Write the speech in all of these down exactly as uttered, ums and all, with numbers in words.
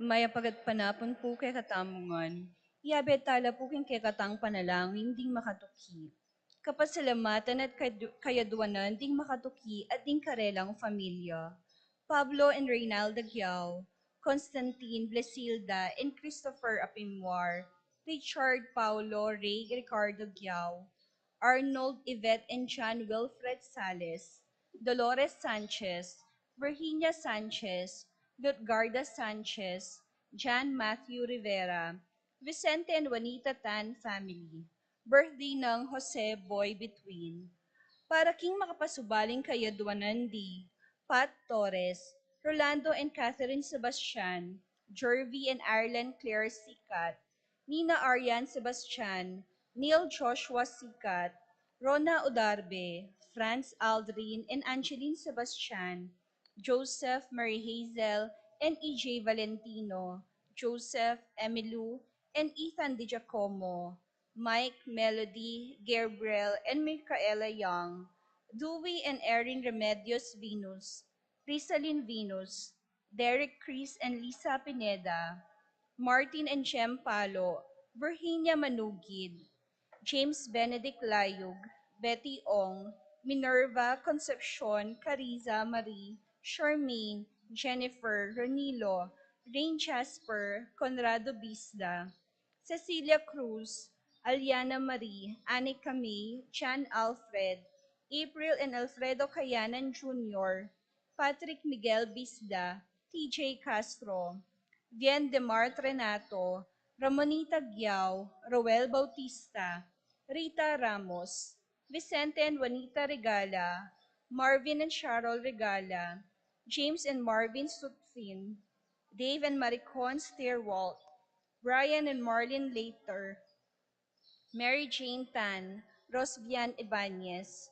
Mayap a gatpanapun pu kekatamu ngan. Yabe tala pu king kekatang panalangin ding makatuki. Kapasalamatan at kayad-, kayadwanan ding makatuki at ding karelang familia. Pablo and Reynalda Giao, Constantine, Blesilda, and Christopher Apimwar, Richard, Paulo, Ray, Ricardo Giao, Arnold, Yvette, and John Wilfred Sales, Dolores Sanchez, Virginia Sanchez, Lutgarda Sanchez, John Matthew Rivera, Vicente and Juanita Tan family. Birthday ng Jose Boy Between. Para king makapasubaling kayadwanan di Pat Torres, Rolando and Catherine Sebastian, Jervy and Ireland Claire Sikat, Nina Arian Sebastian, Neil Joshua Sikat, Rona Udarbe, Franz Aldrin and Angeline Sebastian, Joseph, Mary Hazel, and E J Valentino, Joseph, Emilu, and Ethan Di Giacomo, Mike, Melody, Gabriel, and Micaela Young, Dewey and Erin Remedios Venus, Rizalin Venus, Derek, Chris, and Lisa Pineda, Martin and Jem Palo, Virginia Manugid, James Benedict Layug, Betty Ong, Minerva, Concepcion, Cariza, Marie, Charmaine, Jennifer, Ronilo, Rain Jasper, Conrado Bisda, Cecilia Cruz, Aliana Marie, Annie Camille, Jan Alfred, April and Alfredo Kayanan Junior, Patrick Miguel Bisda, T J Castro, Vien Demart Renato, Ramonita Giao, Roel Bautista, Rita Ramos, Vicente and Juanita Regala, Marvin and Charol Regala, James and Marvin Sutfin, Dave and Maricon Steerwalt, Brian and Marlene Later, Mary Jane Tan, Rosbian Ibanez.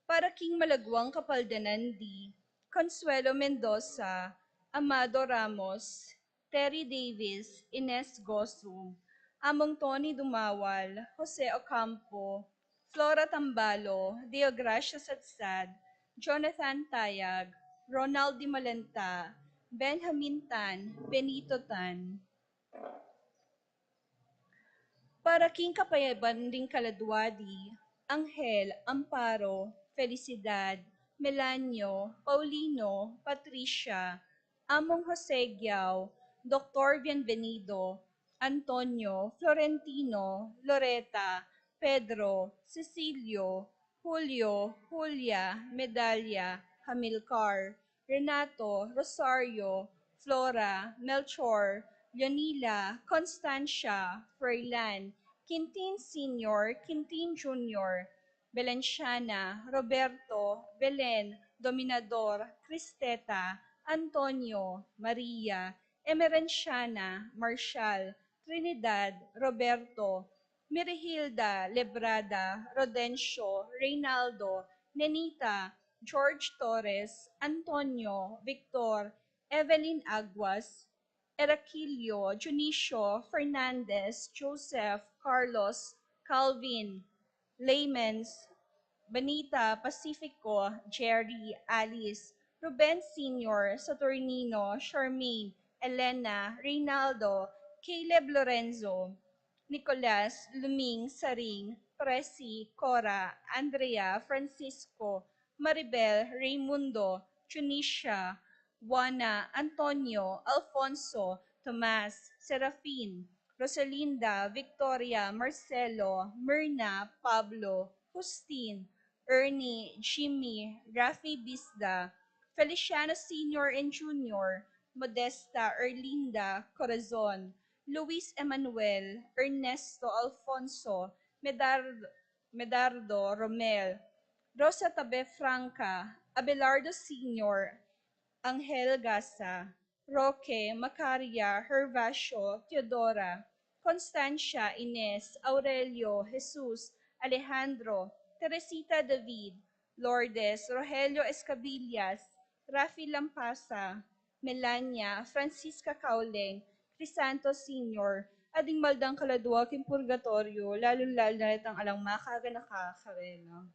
Para king malaguang kapaldanan di Consuelo Mendoza, Amado Ramos, Terry Davis, Ines Gosum, Among Tony Dumawal, Jose Ocampo, Flora Tambalo, Deogracia Sadsad, Jonathan Tayag, Ronald Dimalanta, Benjamin Tan, Benito Tan. Para king kapayaban ding kaladwa di Angel, Amparo, Felicidad, Melanio, Paulino, Patricia, Among Jose Giao, Doktor Bienvenido, Antonio, Florentino, Loreta, Pedro, Cecilio, Julio, Julia, Medalia, Hamilcar, Renato, Rosario, Flora, Melchor, Leonila, Constancia, Froilan, Quintin Senior, Quintin Junior, Belenciana, Roberto, Belen, Dominador, Cristeta, Antonio, Maria, Emerenciana, Marshall, Trinidad, Roberto, Mirihilda, Lebrada, Rodencio, Reynaldo, Nenita, George Torres, Antonio, Victor, Evelyn Aguas, Heracilio, Junicio, Fernandez, Joseph, Carlos, Calvin, Lamens, Benita, Pacifico, Jerry, Alice, Ruben Senior, Saturnino, Charmaine, Elena, Reynaldo, Caleb, Lorenzo, Nicolas, Luming, Saring, Presi, Cora, Andrea, Francisco, Maribel, Raymundo, Junicia, Juana, Antonio, Alfonso, Tomas, Serafin, Rosalinda, Victoria, Marcelo, Myrna, Pablo, Justin, Ernie, Jimmy, Rafi Bisda, Feliciano Senior and Junior, Modesta, Erlinda, Corazon, Luis Emmanuel, Ernesto, Alfonso, Medardo, Medardo, Romel, Rosa Tabe Franca, Abelardo Senior, Angel Gasa, Roque, Macaria, Hervacio, Teodora, Constancia, Ines, Aurelio, Jesus, Alejandro, Teresita, David, Lourdes, Rogelio Escabillas, Rafi Lampasa, Melania, Francisca Cauleng, Crisanto Senior, at ding maldang kaladwa king purgatorio, lalung-lalu na itang alang makaganaka karela.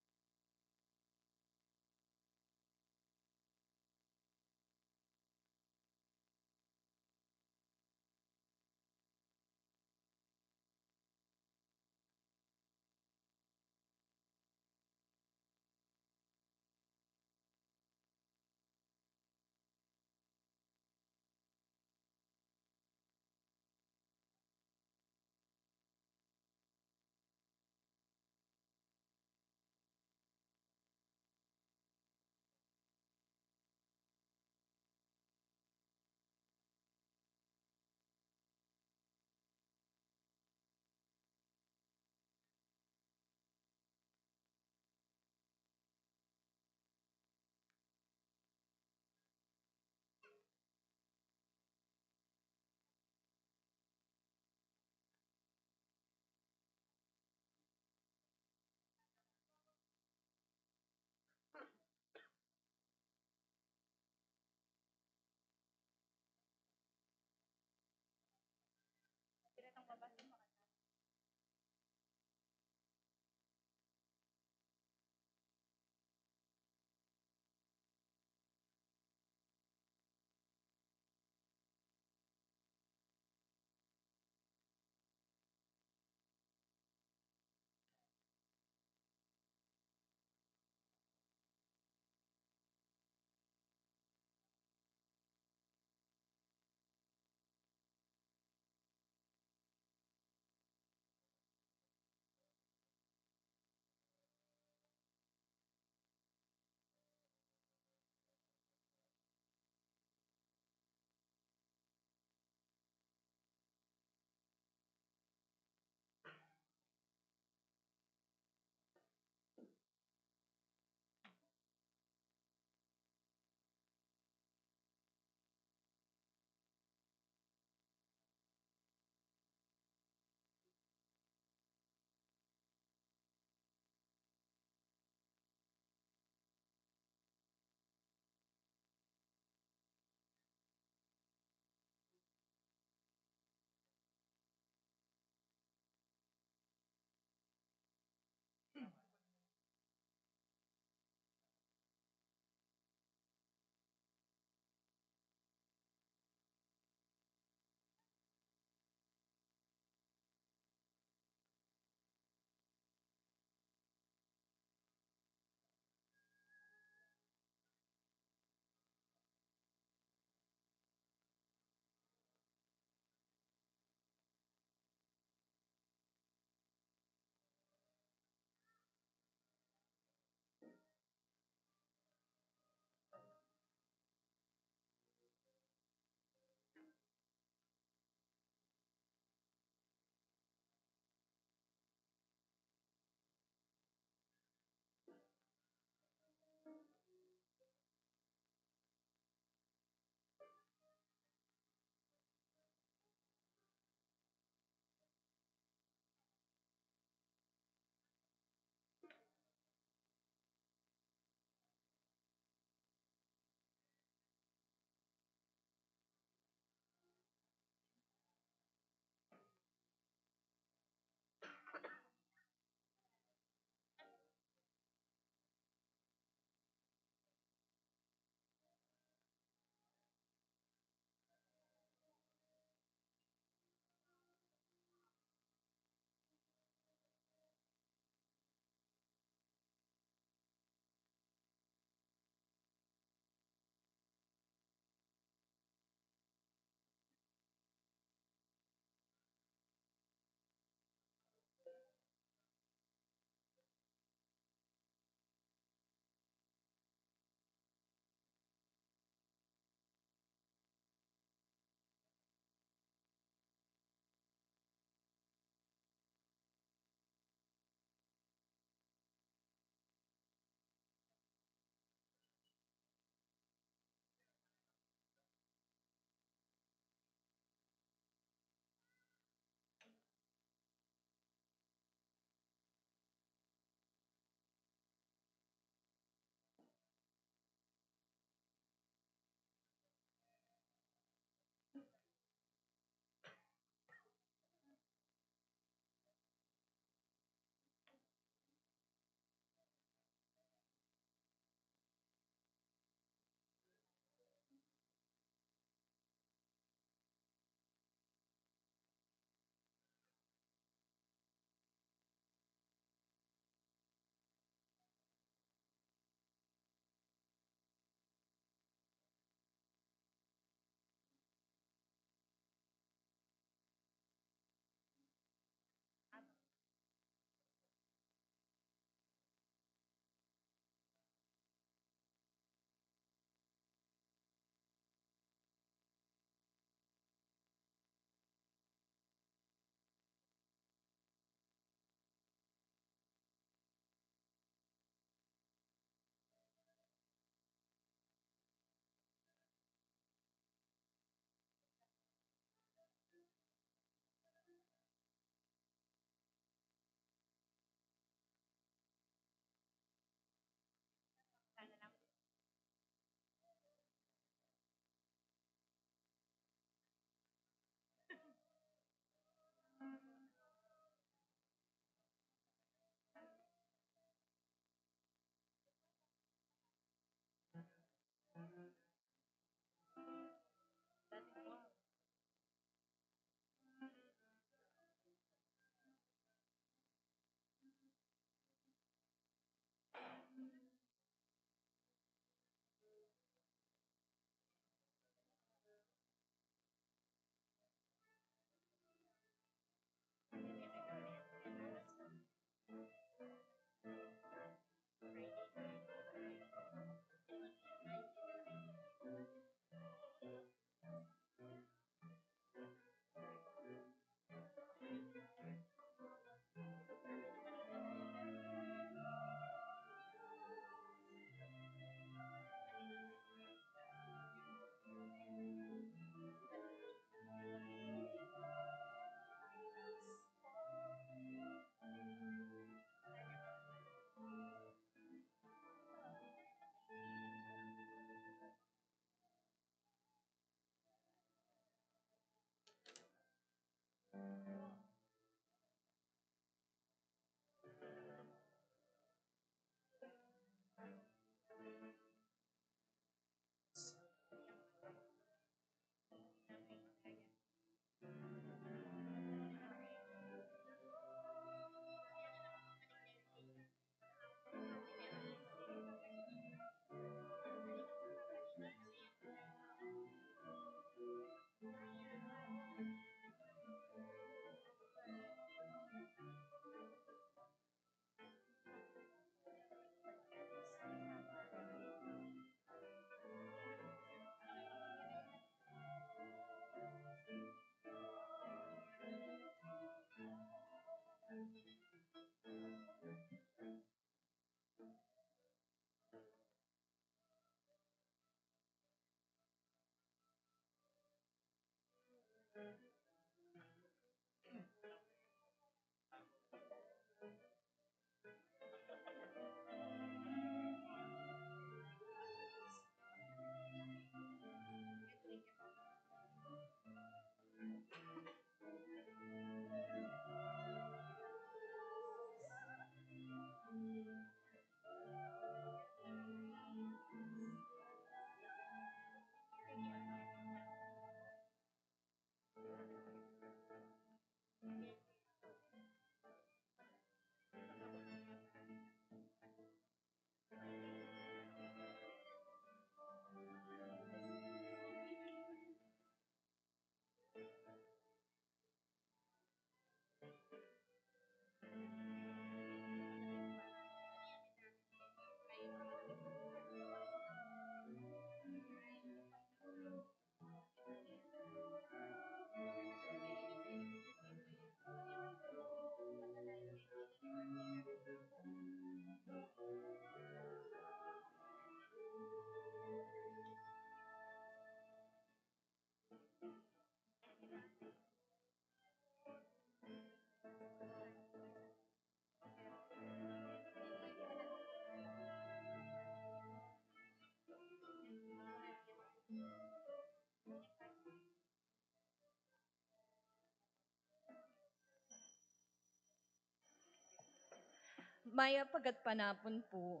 Mayap a gatpanapun pu.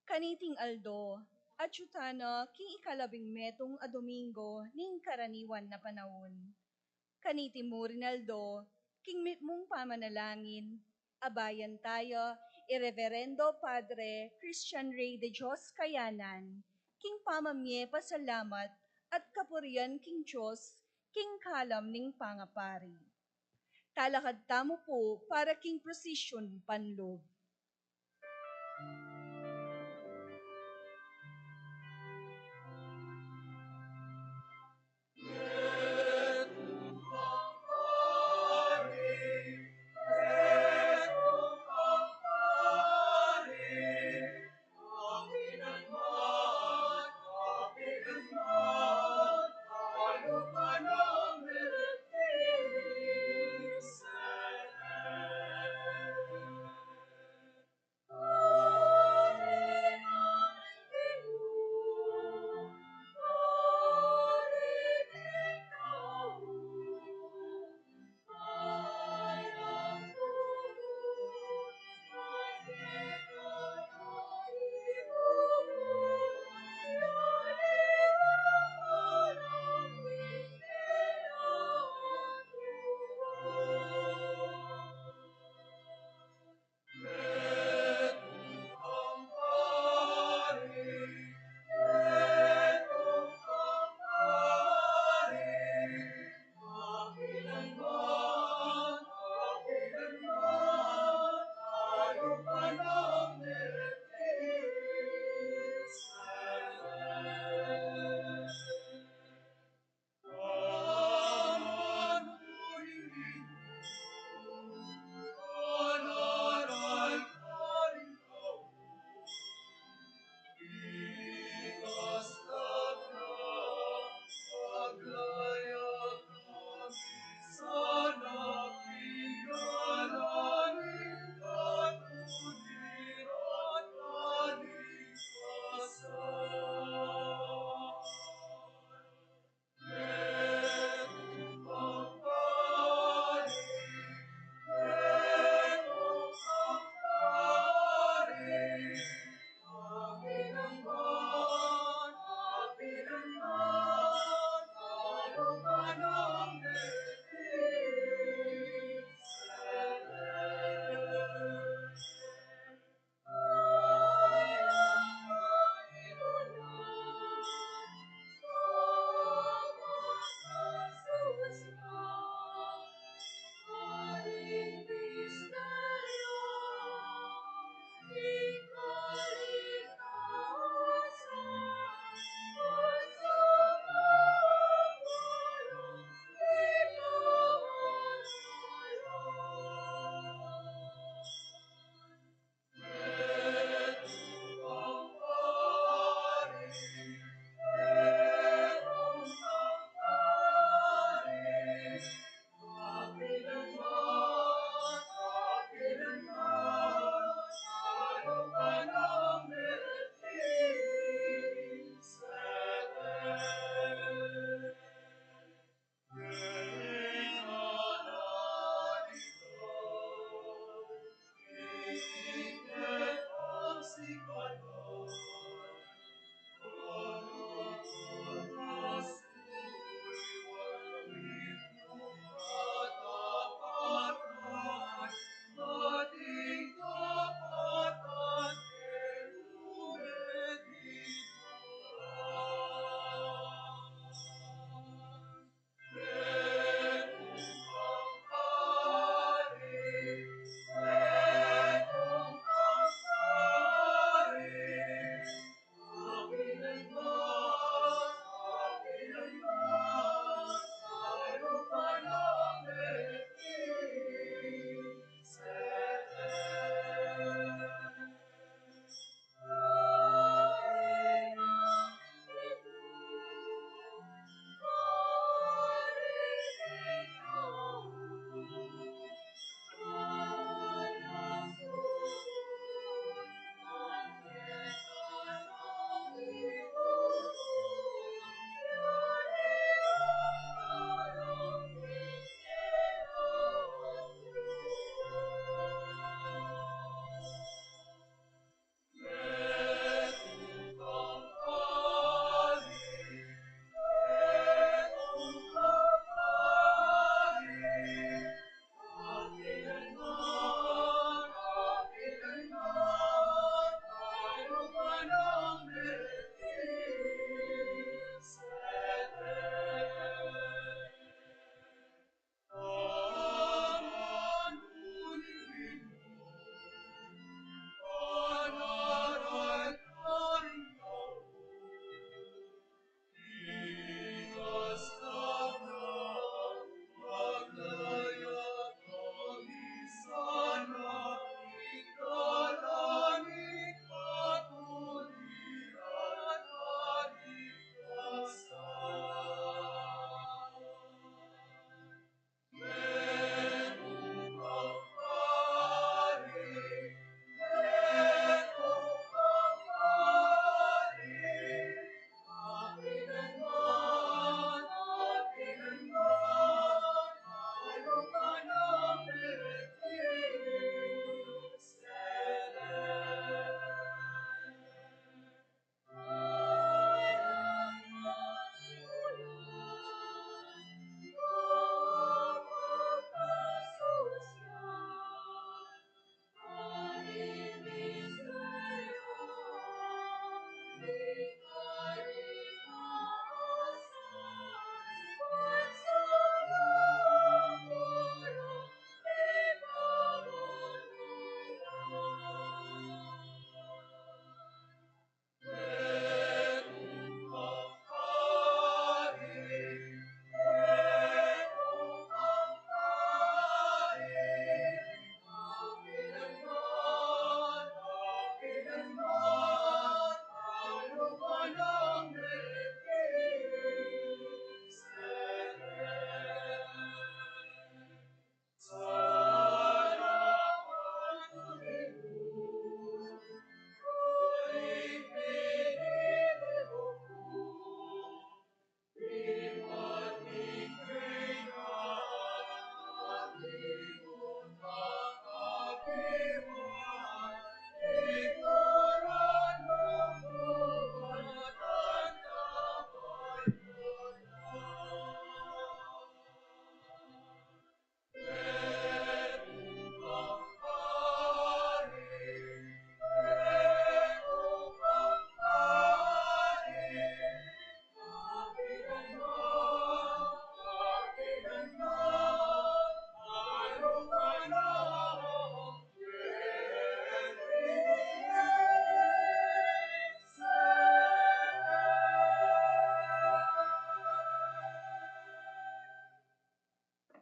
Kaniting aldo, atyu tana king ikalabing metung a Domingo ning karaniwan a panaun. Kaniti mu ring aldo, king mitmung pamanalangin, abayan taya i Reverendo Padre Christian Rey de Dios Kayanan, king pamamie pasalamat at kapurian king Dios, king kalam ning pangapari. Talakad tamu pu para king procession panlub.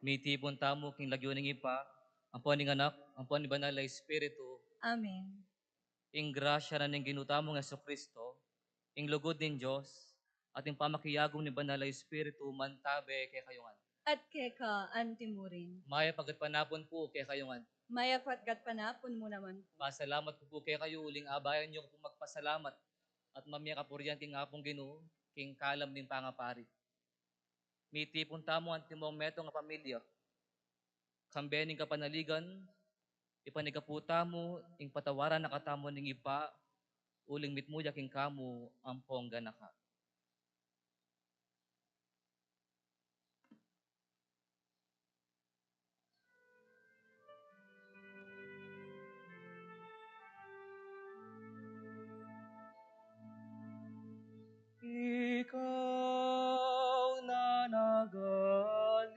Mitipun tamu king lagyu ning Ibpa, ampo ning Anak, ampo ning Banal a Espiritu. Amen. Ing grasya na ning Ginu tamung Jesucristo, ing lugud ning Dios, at ing pamakiagum ning Banal a Espiritu mantabe kekayu ngan. At keka antimurin. Mayap a gatpanapun pu kekayu ngan. Mayap a gatpanapun mu naman pu. Pasalamat ku pu kekayu uling abayan yu ku pu magpasalamat at mamie kapurian king Apung Ginu king kalam ning pangapari. Mitipun tamu antimong metung a pamilya. Kambe ning kapanaligan, ipanyawad tamu ing patawaran na katamu ning Ibpa, uling mitmu ya king kamu ampong ganaka. Ikaw na nagalis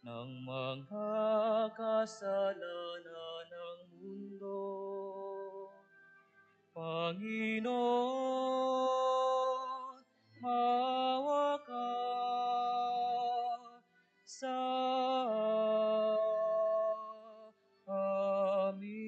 ng mga kasalanan ng mundo, Panginoon, maawa ka sa amin.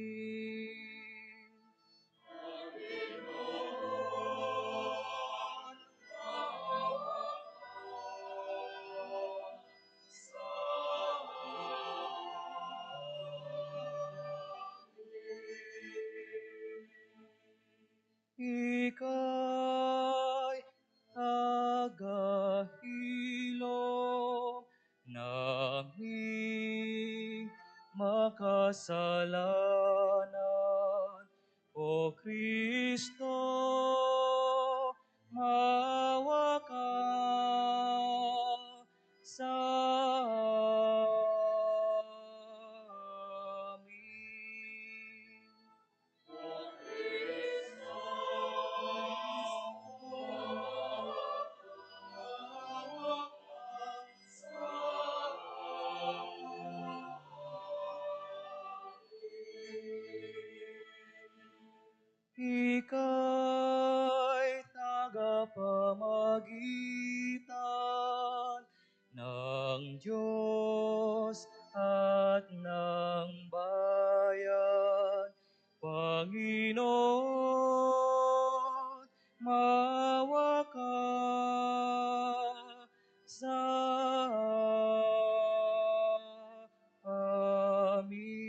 Ika'y tagahilom naming makasalanan. O Kristo, maawa ka sa amin. Ika'y tagapamagitan ng Diyos at ng bayan. Panginoon, maawa ka sa amin.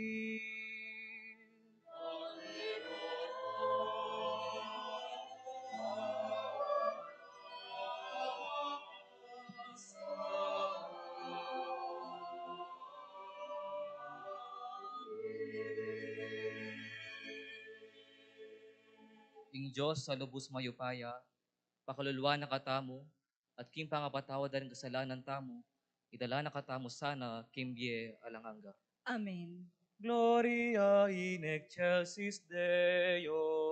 Ing Dios a lubus mayupaya, pakaluluan na katamu, at king pangapatawad da ring kasalanan tamu, idala na katamu sana king bie alang angga. Amen. Gloria in excelsis Deo.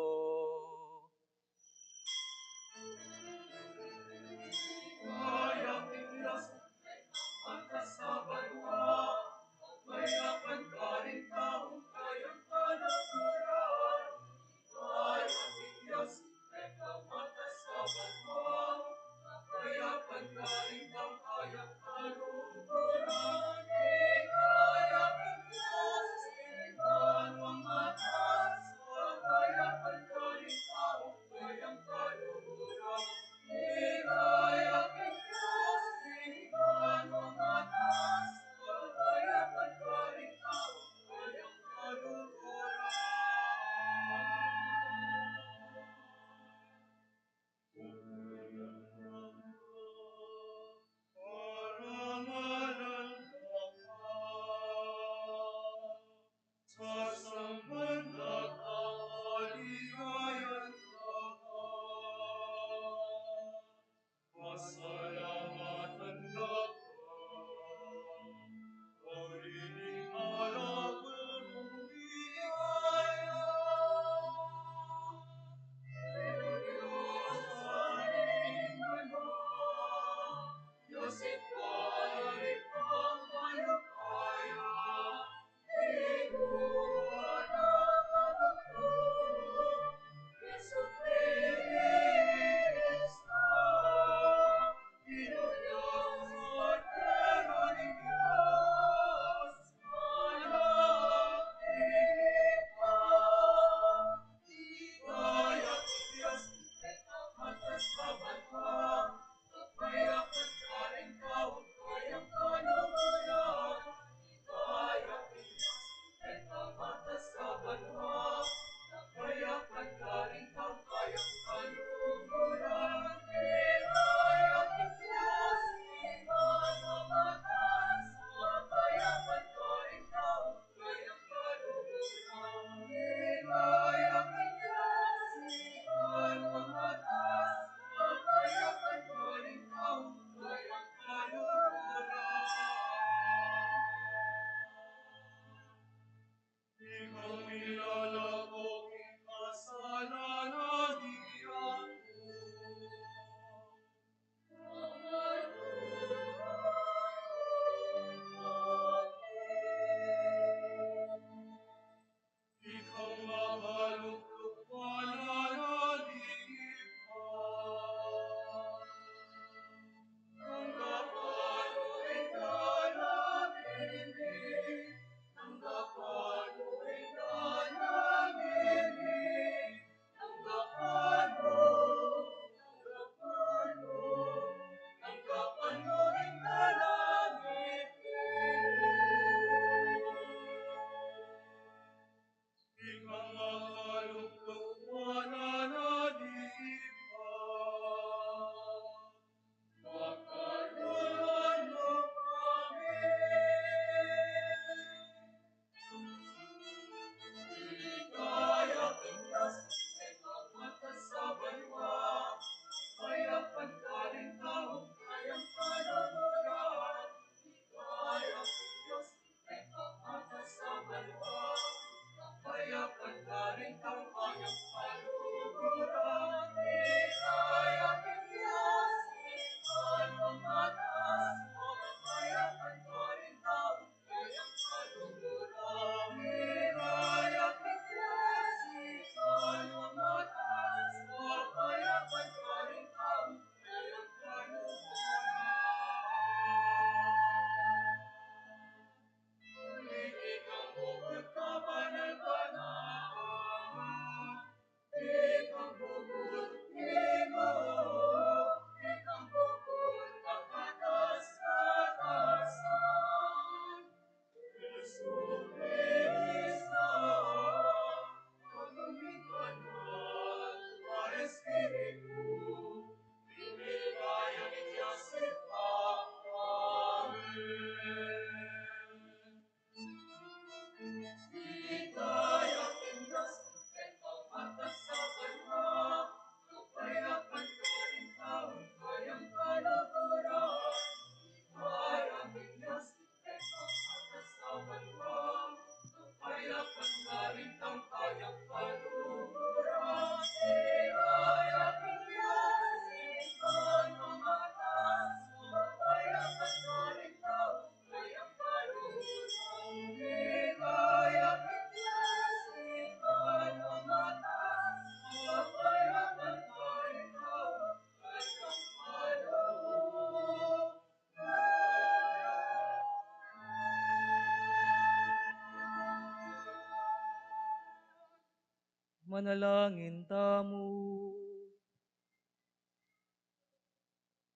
Manalangin tamu.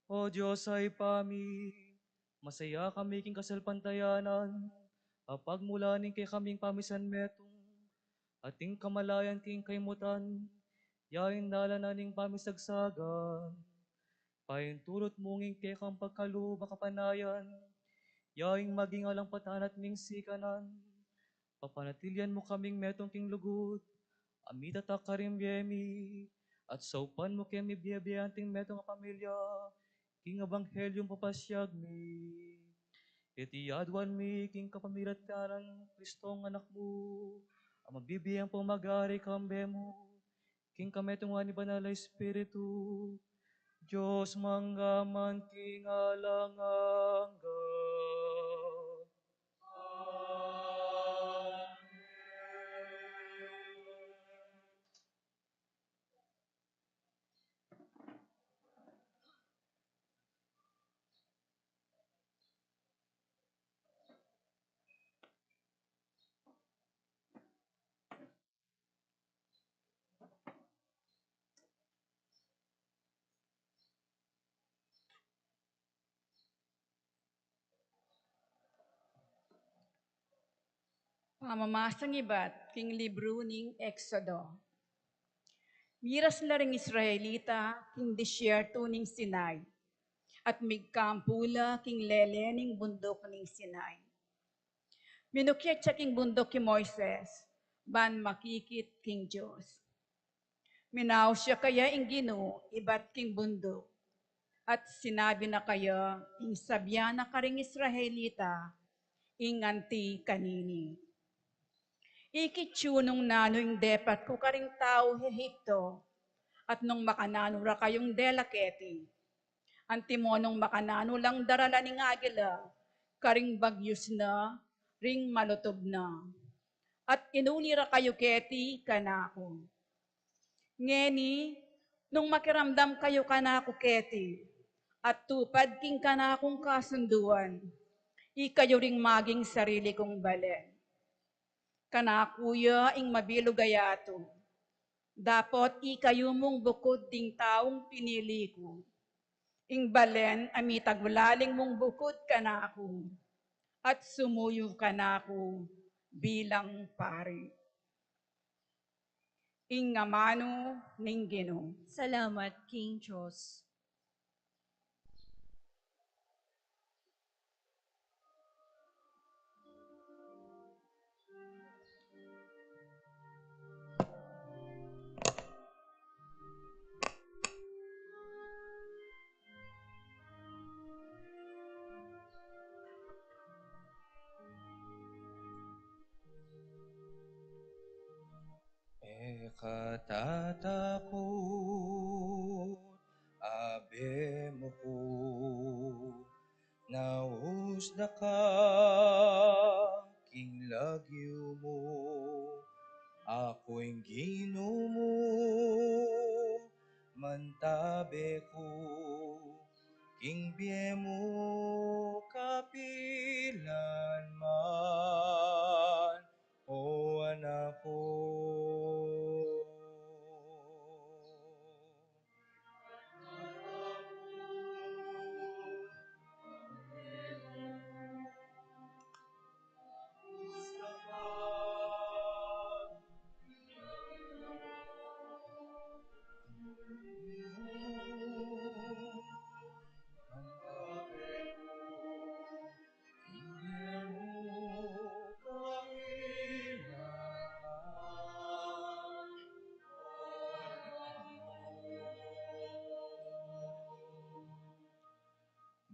O Dios a Ibpa mi, masaya kami king kasalpantayanan, a pagmula ning kekaming pamisanmetung, ating kamalayan king kaimutan, yaing dalan na ning pamisagsagan, painturut mu ing kekang pagkalub a kapanayan, yaing maging alang patanat ning sikanan, papanatilian mu kaming metung king lugud, a mitatak karing bie mi, at saupan mu kami bie-bie anting metung a pamilya, king ebanghelyu a papasiag mi. Iti aduan mi king kapamilatan nang Kristong Anak mu, a mabibie ampong magari kambe mu, king kametungan ning Banal a Espiritu, Dios mangga man king alang angga. Amen. Pamamasang ibat king libru ning Exodo. Miras la ring Israelita king disyertu ning Sinai, at migkampu la king lele ning bunduk ning Sinai. Minukyat ya king bunduk i Moises, ban makikit king Dios. Minaus ya kaya ing Ginu ibat king bunduk, at sinabi na kaya ing sabian na karing Israelita ing anti kanini. Ikit yu nung nanu ing depat ku karing tau Egipto, at nung makananu ra kayung dela keti. Antimo nung makananu lang daralan ning agila karing bagyus na ring malutub na, at inuli ra kayu keti kanaku. Ngeni, nung makiramdam kayu kanaku keti, at tupad king kanakung kasunduan, ikayu ring maging sarili kung balen. Kanaku ya ing mabilug a yatu. Dapot ikayu mung bukud ding taung pinili ku, ing balen a mitagulaling mung bukud kanaku, at sumuyu kanaku bilang pari. Ing amanu ning Ginu. Salamat king Dios. E ka tatakut, Abe mu ku, nausda ka king lagyu mu. Aku ing Ginu mu, mantabe ku king bie mu kapilan man, o anak ku.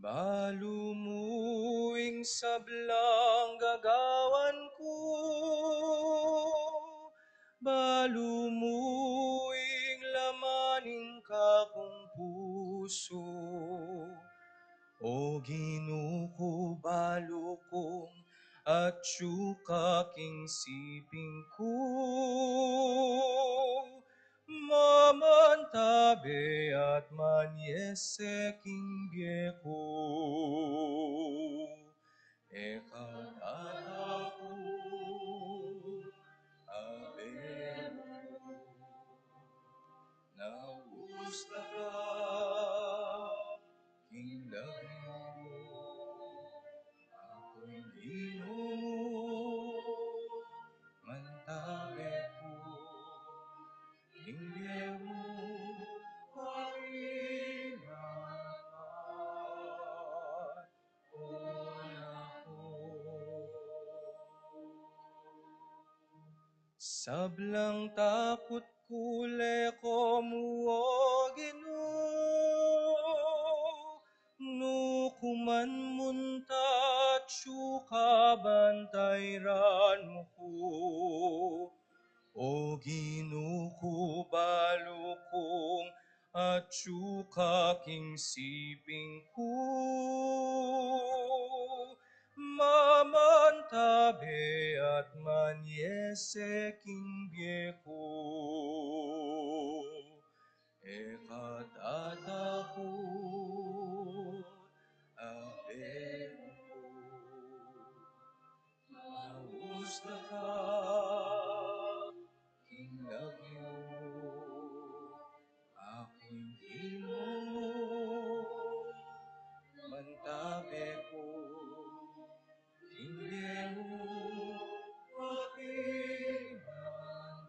Balu mu ing sablang gagawan ku, balu mu ing laman ning kakung pusu. O Ginu ku, balu kung atyu ka king siping ku, mamantabe at manyese king bie ku. E ka tatakut, Abe mu ku. King lagyu mu, aku ing Ginu mu, mantabe ku, king bie mu, kapilan man, o Anak ku. Sablang takut ku leko mu, o Ginu, nu ku man munta atyu ka, bantayran mu ku. O Ginu ku, balu kung atyu ka king siping ku, mamantabe at manyese king bie ku. E ka tatakut, Abe mu ku, nausda ka king lagyu mu, aku ing Ginu mu, mantabe ku, king bie mu, kapilan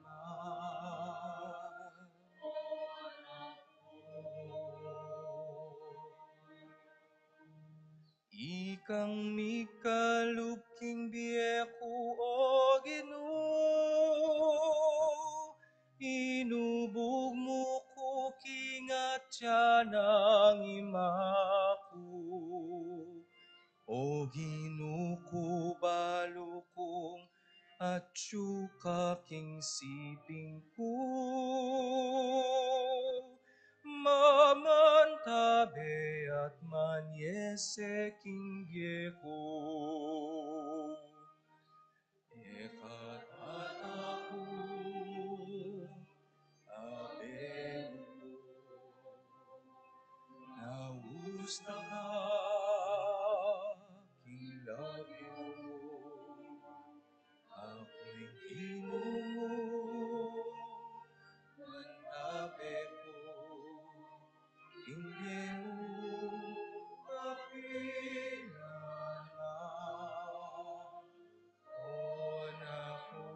man, o Anak ku. Ikang mikalub king bie ku, o Ginu, inubug mu ku king atyan nang ima ku. O Ginu ku, balu kung atyu ka king siping ku, mamantabe at manyese king bie ku. E ka tatakut, Abe mu ku, nausda ka king lagyu mu, aku ing Ginu mu, mantabe ku, king bie mu, kapilan man, o Anak ku.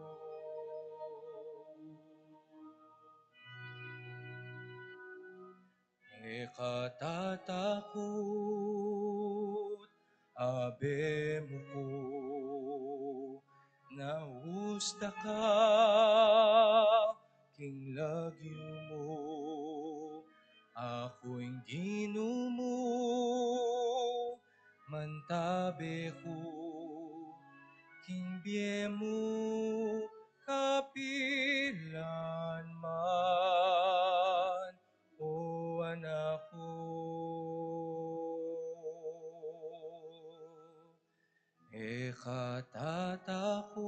E ka tatakut, Abe mu ku, nausda ka king lagyu mu, aku ing Ginu mu, mantabe ku, king bie mu, kapilan man, o Anak ku. E ka tatakut,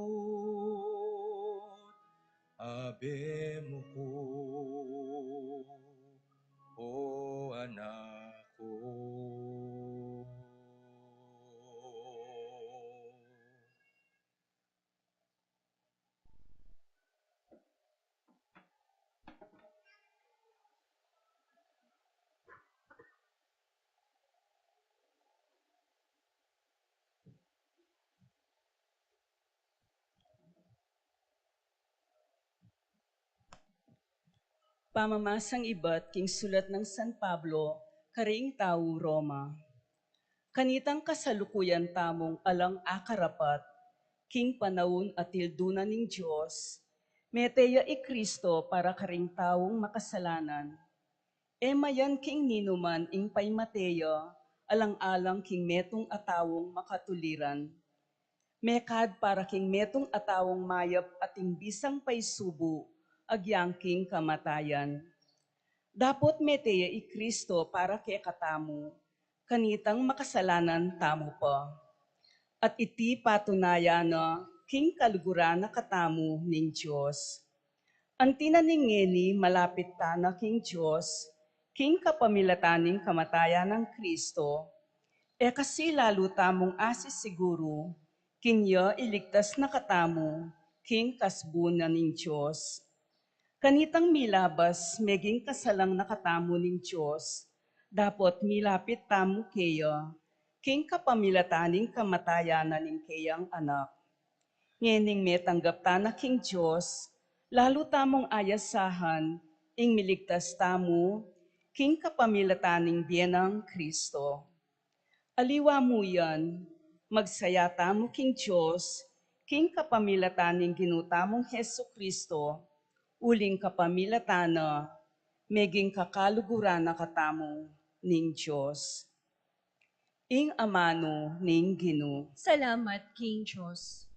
Abe mu ku, o Anak ku. Pamamasang ibat king sulat nang San Pablo karing taga Roma. Kanitang kasalukuyan tamung alang akarapat, king panaun a tildunan ning Dios, mete ya i Cristo para karing taung makasalanan. E mayan king ninuman ing paimate ya, alang-alang king metung a taung makatuliran. Mekad para king metung a taung mayap ating bisang paisubu, agyang king kamatayan. Dapot mete ya i Cristo para kekatamu, kanitang makasalanan tamu pa. At iti patunayan na king kaluguran na katamu ning Dios. Anti na ning ngeni malapit tana king Dios, king kapamilatan ning kamatayan nang Cristo, e kasi lalu tamung asisiguru, king ya iligtas na katamu, king kasbu na ning Dios. Kanitang milabas, meging kasalang na katamu ning Dios, dapot milapit tamu keya, king kapamilatan ning kamatayan na ning keyang Anak. Ngening metanggap ta na king Dios, lalu tamung ayasahan ing miligtas tamu king kapamilatan ning bie nang Kristo. Aliwa mu yan, magsaya tamu king Dios, king kapamilatan ning Ginu tamung Jesu-Cristo, uling kapamilatan na, meging kakaluguran na katamu ning Dios. Ing amanu ning Ginu. Salamat king Dios.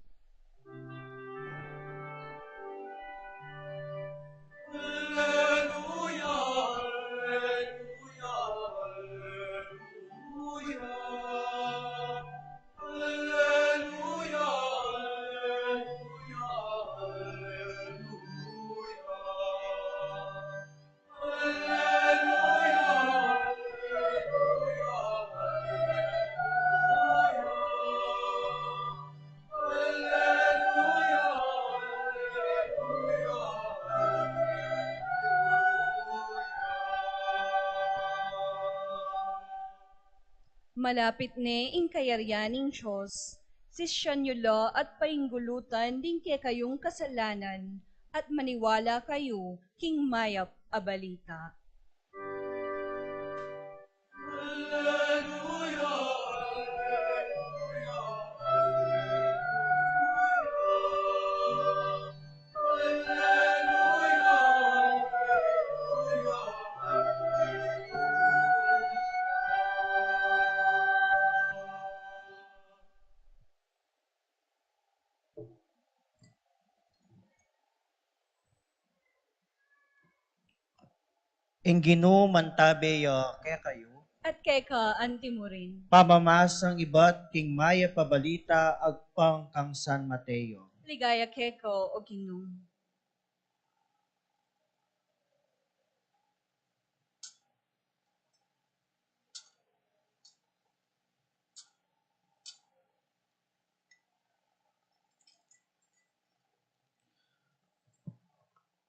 Alleluia, alleluia, alleluia. Alleluia, alleluia, alleluia. Malapit ne ing kayarian ning Dios. Sisian yu la at painggulutan ding kekayung kasalanan, at maniwala kayu king mayap a balita. Ing Ginu mantabe ya kekayu. At keka antimurin. Pamamasang ibat king mayap a balita agpang kang San Mateo. Ligaya keka, O Ginu.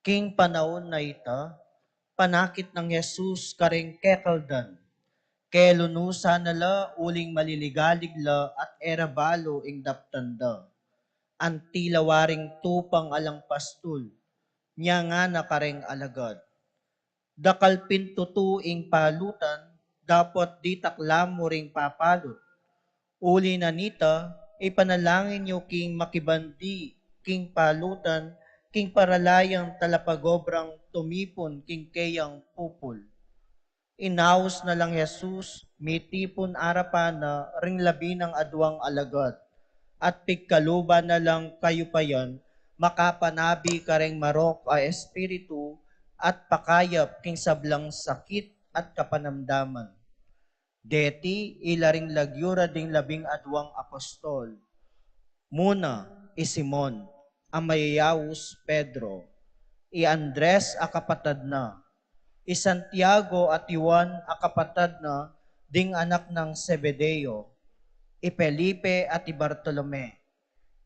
King panaun a ita, panakit nang Jesus karing kekaldan. Kelunusan na la uling maliligalig la at e ra balu ing daptan da. Anti la waring tupang alang pastul, nia ngana karing alagad. Dakal pin tutu ing palutan, dapot ditak la mu ring papalut. Uli na nita, ipanalangin yu king makibandi king palutan, king paralayang talapagobrang tumipun king keyang pupul. Inaus na lang Jesus, mitipun arapan na ring labi nang aduang alagad, at pigkaluban na lang kayupayan, makapanabi kareng marok a espiritu, at pakayap king sablang sakit at kapanamdaman. Deti ila ring lagyu ra ding labing aduang apostol. Muna, i Simon, a mayayaus Pedro, i Andres a kapatad na, i Santiago at Juan a kapatad na ding anak nang Zebedeo, i Felipe at i Bartolome,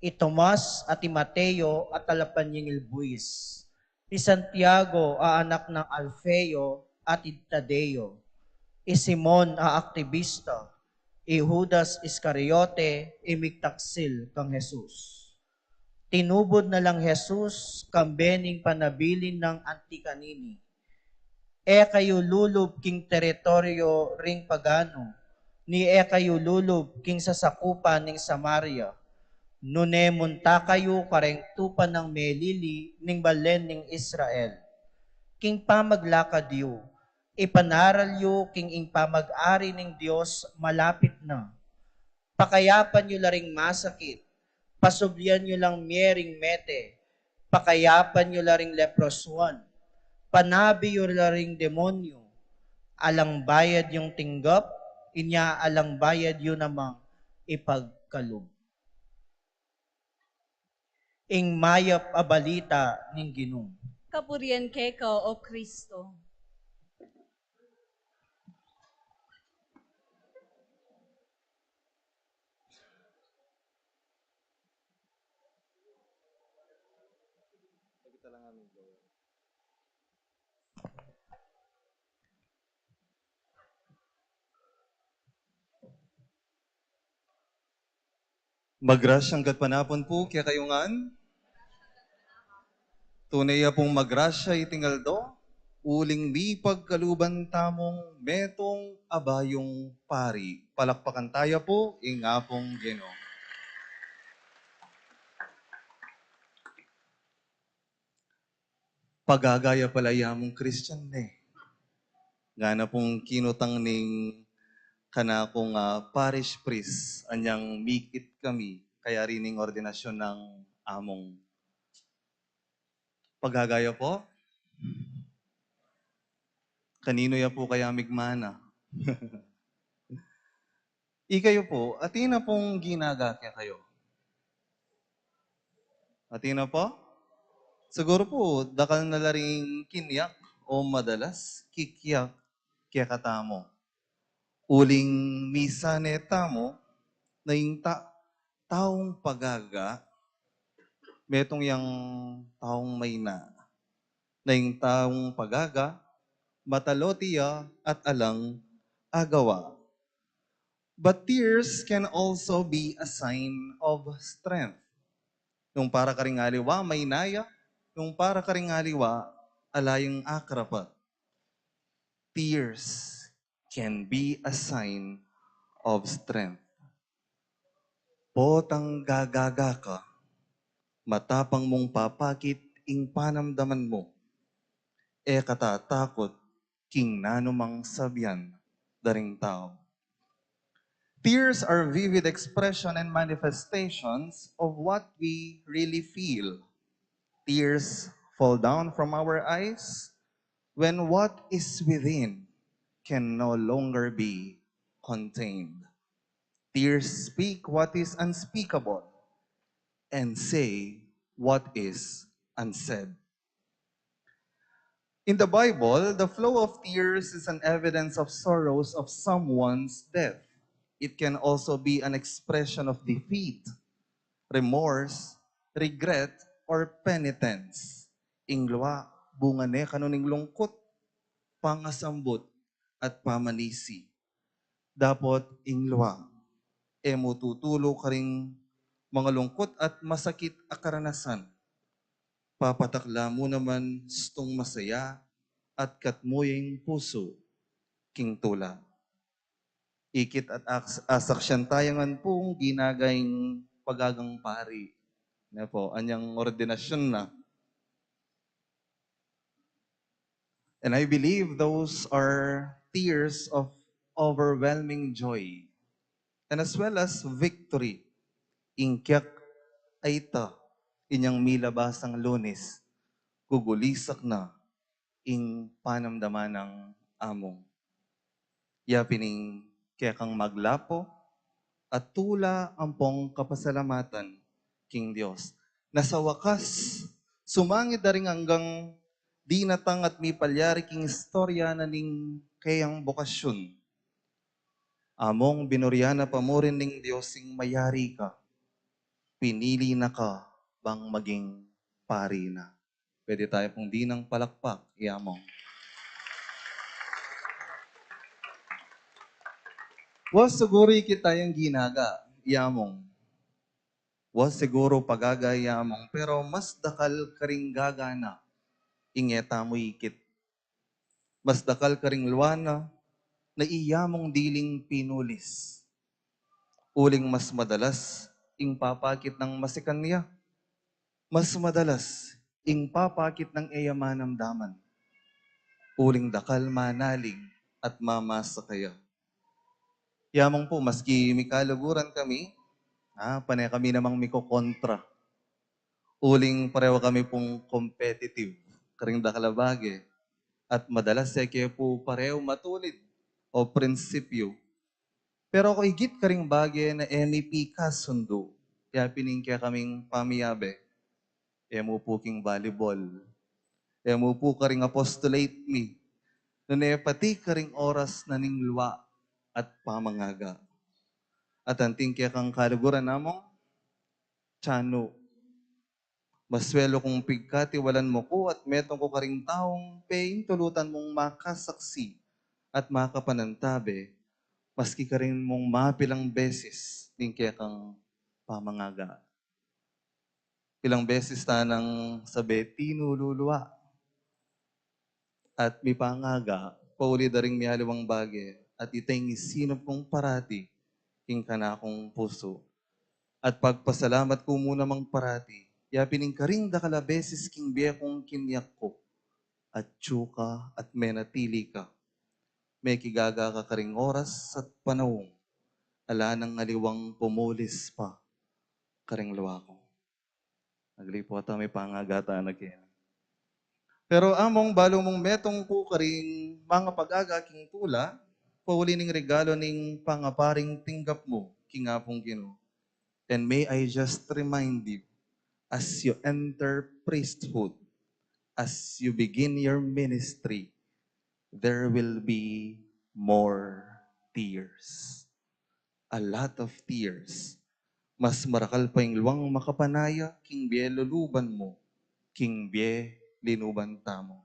i Tomas at i Mateo a talapanyingil buis, i Santiago a anak nang Alfeo at i Tadeo, i Simon a aktibista, i Judas Iscariote, i migtaksil kang Jesus. Tinubud na lang Jesus kambe ning panabilin nang anti kanini. E kayu lulub king teritoryo ring pagano, ni e kayu lulub king sasakupan ning Samaria. Nune munta kayu kareng tupa nang melili ning balen ning Israel. King pamaglakad yu, ipanaral yu king ing pamag-ari ning Dios malapit na. Pakayapan yu la ring masakit, pasublian yu lang mie ring mete, pakayapan yu la ring leprosuan, panabi yu la ring demonyo. Alang bayad yung tinggap, inya alang bayad yu namang ipagkalub. Ing mayap a balita ning Ginu. Kapurian keka, O Kristo. Magrasyang gatpanapun pu kekayu ngan. Tune ya pung magrasya iting aldo, uling mipagkaluban tamung metung a bayung pari. Palakpakan taya pu ing Apung Ginu. Pagagaya pala ya mung Christian ne. Ngana pung kinutang ning kanakung, ah, parish priest, anyang mikit kami, kayari ning ordinasyun nang among. Pagagaya po? Kanino ya po kaya migmana? Ikayu po, atin na pung ginaga kekayu? Atin na po? Siguru po, dakal na la ring kinyak o madalas kikyak kekatamu. Uling misan e tamu na ing ta-, taung pagaga, metung yang taung maina. Na ing taung pagaga, mataloti ya at alang agawa. But tears can also be a sign of strength. Nung para karing aliwa, maina ya. Nung para karing aliwa, ala yang akarapat. Tears can be a sign of strength. Potang gagaga ka, matapang mung papakit ing panamdaman mu. E ka tatakut king nanumang sabian da ring tau. Tears are vivid expression and manifestations of what we really feel. Tears fall down from our eyes when what is within can no longer be contained. Tears speak what is unspeakable and say what is unsaid. In the Bible, the flow of tears is an evidence of sorrows of someone's death. It can also be an expression of defeat, remorse, regret, or penitence. Ing lwa, bunga ne kanu ning lungkut, pangasambut, at pamanisi. Dapot ing lwa, e mu tutulu karing mangalungkut at masakit a karanasan. Papatakla mu naman stung masaya at katmu ya ing pusu king tula. Ikit at aks-, asaksian taya ngan pung ginaga ing pagagang pari. Ne po, anyang ordinasyun na. And I believe those are tears of overwhelming joy and as well as victory. Ing kyak a ita, inyang milabasang Lunes, gugulisak na ing panamdaman nang among. Ya pin ing kekang maglapo at tula ampong kapasalamatan king Dios. Na sa wakas, sumangid da ring anggang dinatang at mipalyari king istorya na ning keyang bokasyun. Among, binurian na pa mu rin ning Dios ing mayari ka. Pinili na ka bang maging pari na. Pwede tayo pong dinang palakpak, i Among. Wa siguru ikit tayang ginaga, i Among. Wa siguru pagaga, i Among, pero mas dakal karing gaga na ing e tamu ikit. Mas dakal karing lwa na, na iya mung diling pinulis. Uling mas madalas ing papakit nang masikan ya. Mas madalas ing papakit nang e ya manamdaman. Uling dakal manalig at mamasa kaya. Ya mung pu, maski mikaluguran kami, ah, pane kami namang mikokontra. Uling pareho kami pung competitive karing dakal a bage. At madalas e ke pu pareho matulid o prinsipyu. Pero aku igit karing bage na e mi pikasundu, ya pin ing kekaming pamiyabe. E mu pu king volleyball. E mu pu karing apostolate mi. Nune pati karing oras na ning lwa at pamangaga. At anting kekang kaluguran, Among, tianu. Maswelu kung pigkatiwalan mu ku at metung ku karing taung peintulutan mung makasaksi at makapanantabe, maski karin mung mapilang beses ning kekang pamangaga. Ilang beses ta nang sabe tinululuwa at mipangaga, pauli da ring mialiwang bage, at ita ing isinup kung parati king kanakung pusu. At pagpasalamat ku mu namang parati, ya pin ing karing dakal a beses king bie kung kinyak ku, atyu ka at menatili ka. Mekigaga ka karing oras at panaun, ala nang aliwang pumulis pa karing luwa ku. Agli pu, ata mipangaga ta na keni. Pero Among, balu mung metung ku karing mangapagaga king tula, pauli ning regalu ning pangaparing tinggap mu king Apung Ginu. And may I just remind you, as you enter priesthood, as you begin your ministry, there will be more tears. A lot of tears. Mas marakal pa ing luwang makapanaya king bie luluban mu, king bie linuban tamu.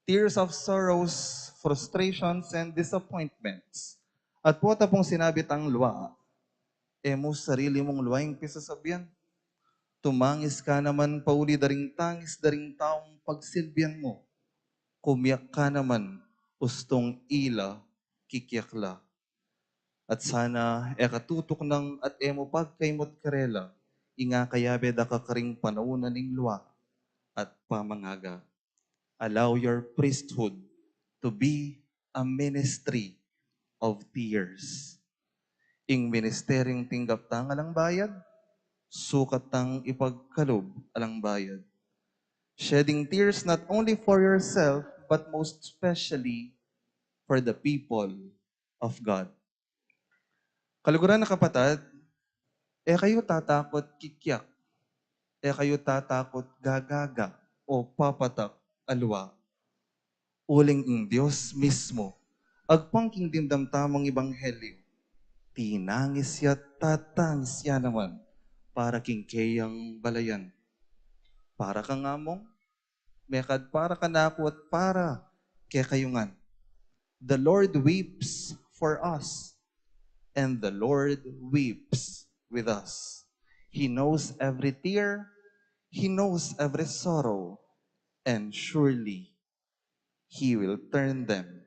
Tears of sorrows, frustrations, and disappointments. At pota pung sinabi tang luwa, e mu sarili mung luwa ing pisasabian. Tumangis ka naman pauli da ring tangis da ring taung pagsilbian mu. Kumiyak ka naman ustung ila kikyak la. At sana e ka tutuknang at e mu pagkaimut karela ing akayabe da ka karing panaun na ning luwa at pamangaga. Allow your priesthood to be a ministry of tears. Ing ministeryung tinggap tang alang bayad, sukat tang ipagkalub alang bayad. Shedding tears not only for yourself, but most especially for the people of God. Kaluguran a kapatad, e kayu tatakut kikyak, e kayu tatakut gagaga o papatak a luwa. Uling ing Dios mismu, agpang king dimdam tamung ebanghelyu, tinangis ya at tatangis ya naman para king keyang balayan. Para kang Among, mekad para kanaku at para kekayu ngan. The Lord weeps for us, and the Lord weeps with us. He knows every tear, He knows every sorrow, and surely He will turn them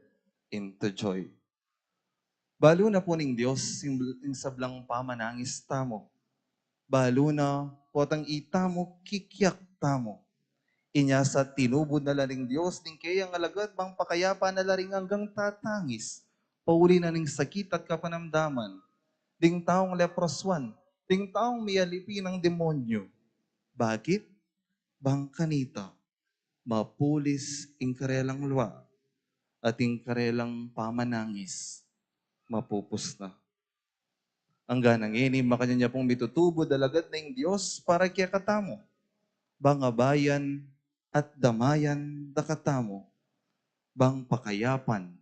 into joy. Balu na pu ning Dios ing, ing sablang pamanangis tamu. Balu na potang itamu kikyak tamu. Inya sa tinubud na la ning Dios ding keyang alagad bang pakayapan na la ring anggang tatangis pauli na ning sakit at kapanamdaman, ding taung leproswan, ding taung miyalipi nang demonyu. Bakit? Bang kanita mapulis ing karelang luwa at ing karelang pamanangis mapupus na. Angga na ngeni, makanyan ya pung mitutubud alagad na ing Dios para kekatamu, bang abayan at damayan da katamu, bang pakayapan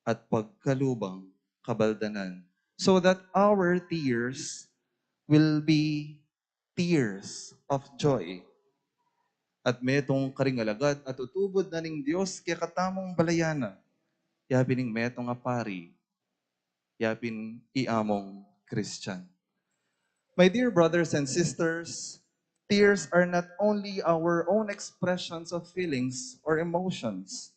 at pagkalubang kabaldanan, so that our tears will be tears of joy. At metung karing alagad a tutubud na ning Dios kekatamung balayan na, ya pin ing metung a pari, ya pin i Among Christian. My dear brothers and sisters, tears are not only our own expressions of feelings or emotions,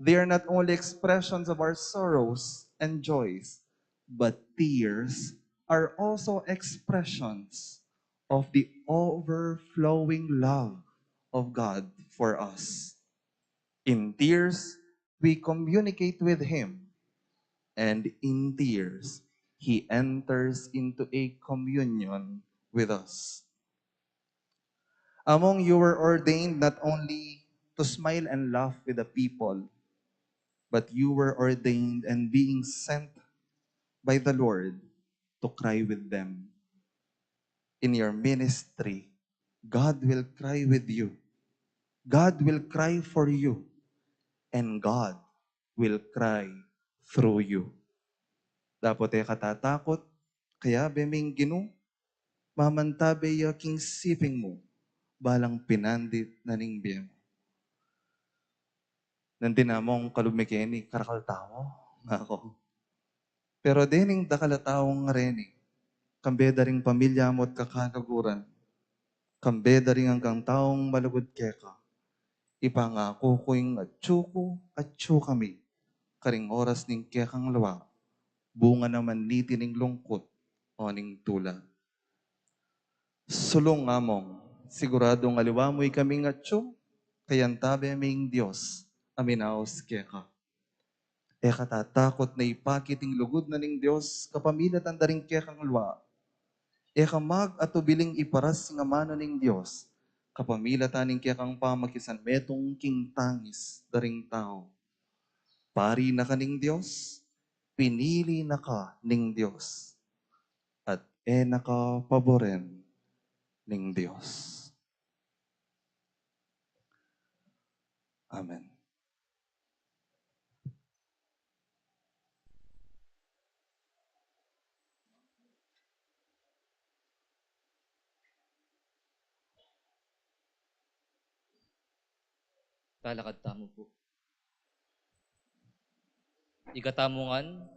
they are not only expressions of our sorrows and joys, but tears are also expressions of the overflowing love of God for us. In tears, we communicate with Him, and in tears, He enters into a communion with us. Among, you were ordained not only to smile and laugh with the people, but you were ordained and being sent by the Lord to cry with them. In your ministry, God will cry with you. God will cry for you. And God will cry through you. Dapot e ka tatakut, kayabe ming Ginu, mamantabe ya king siping mu, balang pinandit na ning bie mu. Nandin Among, kalub mi keni, karakal tamu, ngaku. Pero dening dakal a tau ngareni, kambe da ring pamilya mu at kakaluguran, kambe da ring anggang taung malugud keka. Ipangaku ku ing atyu ku, atyu kami, karing oras ning kekang lua, bunga naman niti ning lungkut o ning tula. Sulung Among, siguradung aliwa mu ikaming atyu, kayantabe mi ing Dios a minaus keka. E ka tatakut na ipakit ing lugud na ning Dios kapamilatan da ring kekang lua. E ka mag-atubiling iparas ing amanu ning Dios kapamilatan ning kekang pamakisanmetung king tangis da ring tau. Pari na ka ning Dios, pinili na ka ning Dios, at e na ka paboren ning Dios. Amen. Talakad tamu pu. Ikatamu ngan,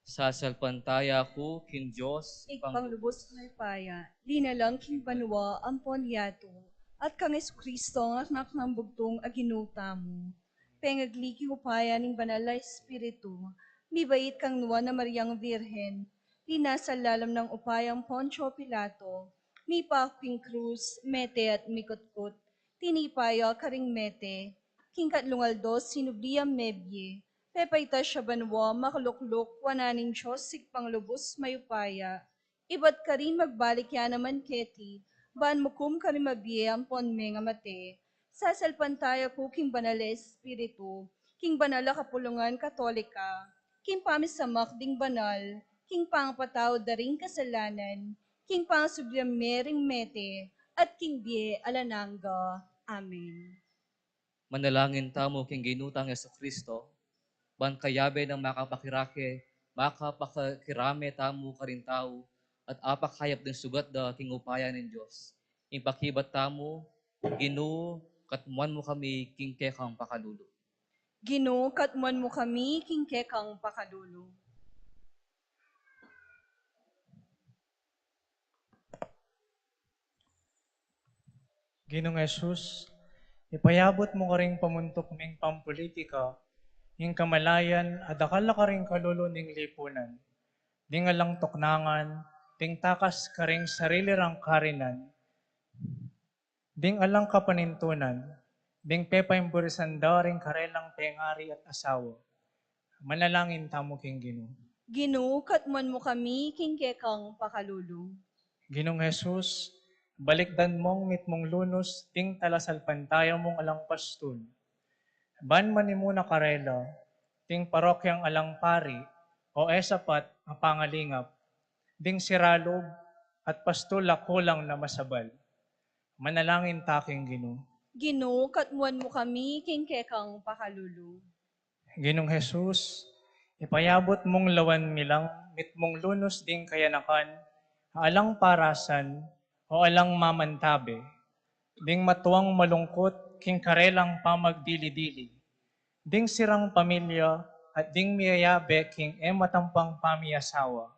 sasalpantaya ku king Dios, Ibpang lubus mayupaya, linalang king banua ampon yatu, at kang Jesucristo, ang Anak nang Bugtung a Ginu tamu. Pengagli king upaya ning Banal a Espiritu, mibait kang Nuan a Mariang Virgen, linasa lalam nang upaya nang Poncio Pilato, mipaku king krus, mete at mikutkut, tinipa ya karing mete, king katlung aldo sinubli yang mebie, pepaitas ya banua, makalukluk wanan ning Dios Ibpang lubus mayupaya. Ibat karin magbalik ya naman keti, ban mukum karing mabie ampon mengamate. Sasalpantaya ku king Banal a Espiritu, king banal a kapulungan Katolika, king pamisamak ding banal, king pangapatawad da ring kasalanan, king pangasubli mering mete, at king bie alang angga. Amen. Manalangin tamu king Ginu tang Jesucristo, ban kayabe nang makapakirake, makapakirame tamu karing tau, at apakayap ding sugat da king upaya ning Dios. Ipakibat tamu, Ginu, katmuan mu kami king kekang pakalulu. Ginu, katmuan mu kami king kekang pakalulu. Ginung Jesus, ipayabut mu karing pamuntuk ming pampulitika, ing kamalayan a dakal la karing kalulu ning lipunan, ding alang tuknangan, ding takas karing sarili rang karinan, ding alang kapanintunan, ding pepaimburisan da ring karelang pengari at asawa. Manalangin tamu king Ginu. Ginu, katmuan mu kami king kekang pakalulu. Ginung Jesus, balikdan mung mitmung lunus ding talasalpantaya mung alang pastul. Ban manimuna karela, ding parokyang alang pari, o e sapat a pangalingap, ding sira lub, at pastul a kulang na masabal. Manalangin ta king Ginu. Ginu, katmuan mu kami king kekang pakalulu. Ginung Jesus, ipayabut mung lawan mi lang mitmung lunus ding kayanakan, alang parasan, o alang mamantabe, ding matuang malungkut king karelang pamagdili-dili, ding sirang pamilya, at ding miyayabe king e matampang pamiasawa.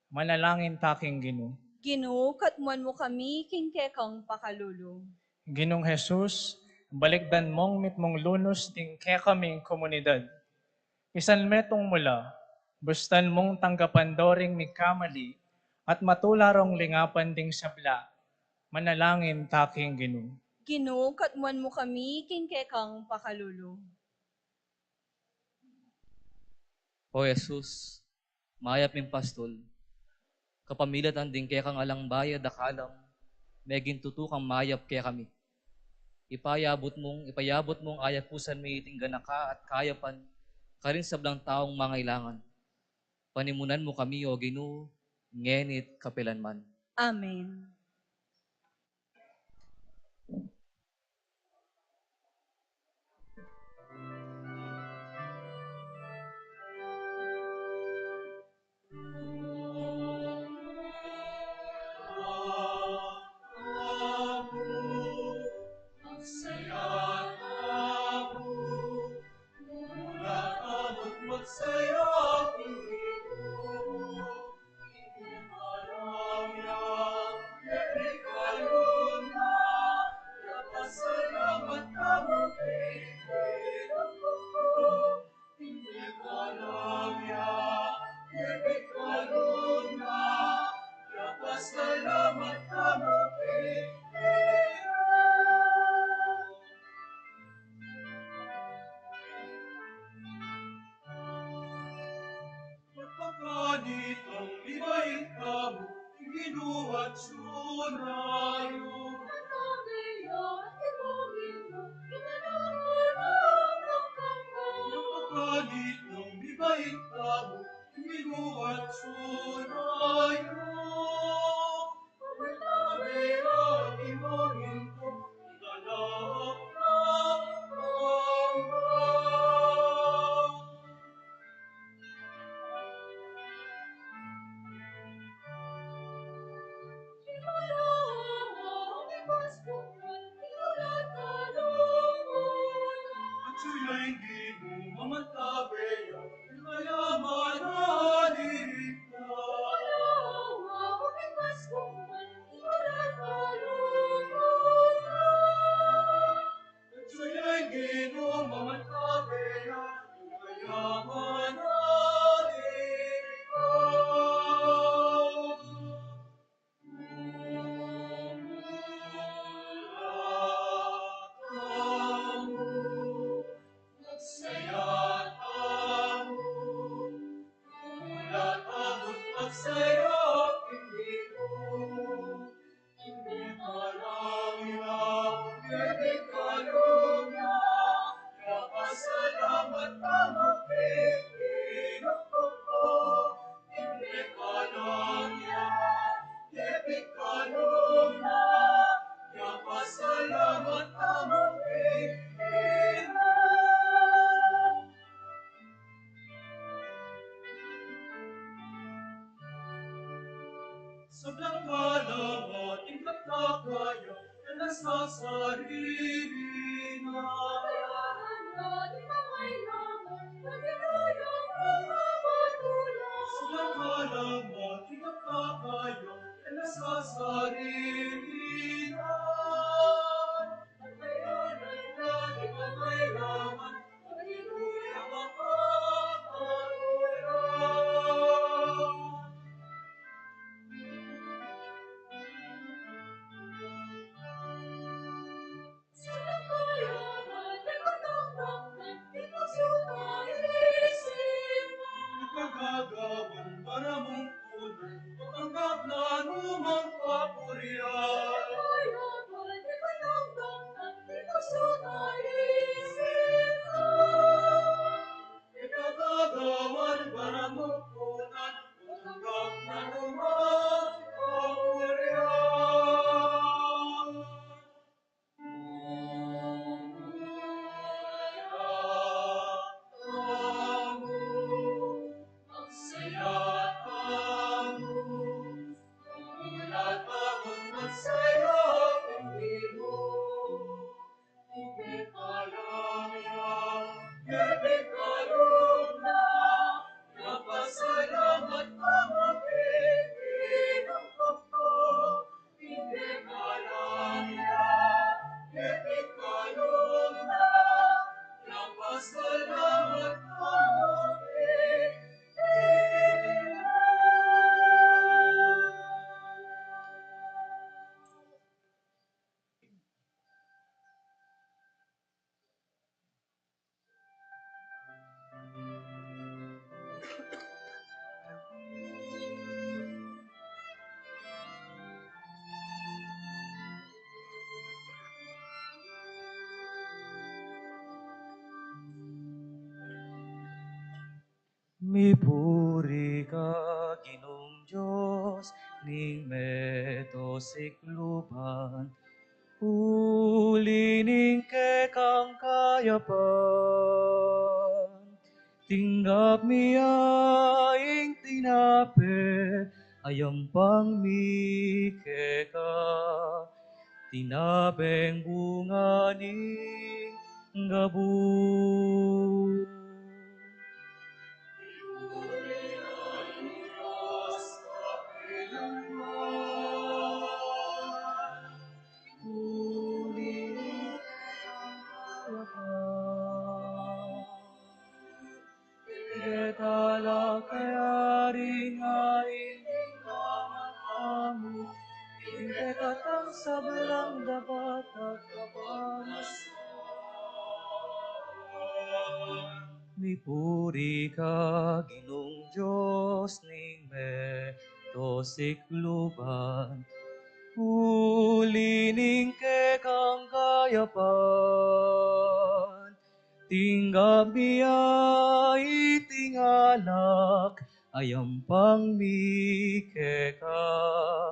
Manalangin ta king Ginu. Ginu, katmuan mu kami king kekang pakalulu. Ginung Jesus, balikdan mung mitmung lunus ding kekaming komunidad. Isanmetung mu la, bustan mung tanggapan do ring mikamali, at matula rong lingapan ding sabla. Manalangin ta king Ginu. Ginu, katmuan mu kami king kekang pakalulu. O Jesus, mayap ming pastul, kapamilatan ding kekang alang bayad a kalam, meging tutu kang mayap kekami. Ipayabut mung, ipayabut mung ayakusan mi iting ganaka at kayapan karing sablang taung mangailangan. Panimunan mu kami, O Ginu, ngeni't kapilanman. Amen. Luat sunayu. Napakalitung mibait tamu, miluat sunayu. Sablang kalamati ing kakaya, e na sasarili na. Sablang kalamati ing kakaya, e na sasarili na. Kagagawan para mung punan, matanggap na numang papurian. Kagagawan para mung punan, matanggap na numang papurian. Mipuri ka Ginung Dios ning meto sikluban, uli ning kekang kayapan. Tinggap mi ya ing tinape a yampang mi keka, tinapeng bunga ning gabus. Ita la kaya rin nga ing kamatang mu, ing pekatang sablang dapat at kapamasan. Mipuri ka Ginung Dios ning meto sikluban, uli ning kekang kayapan, tinggap mi ya iting alak, a yampang mi keka,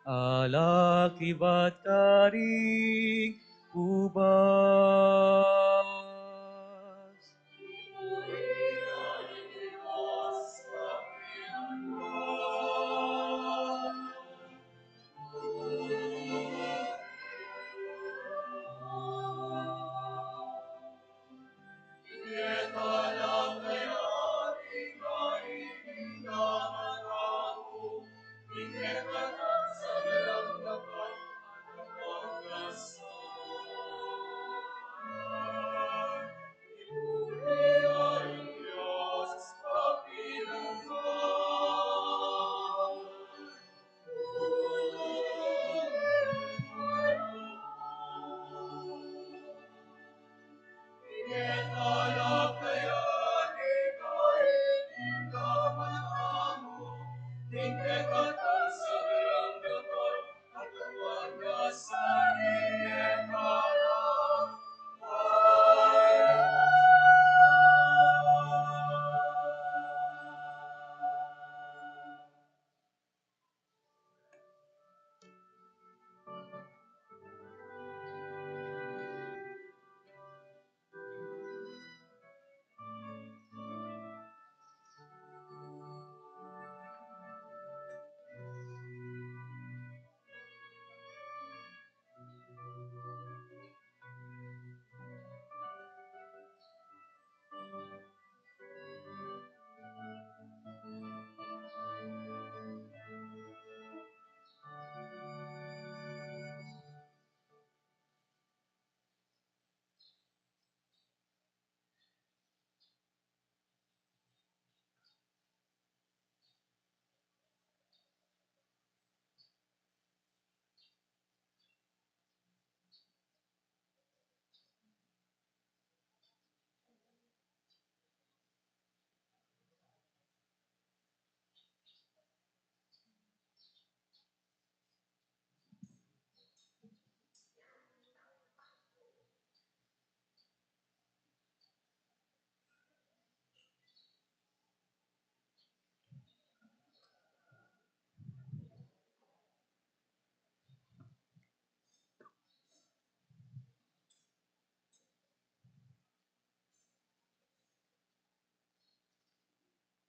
alak ibat karing ubas.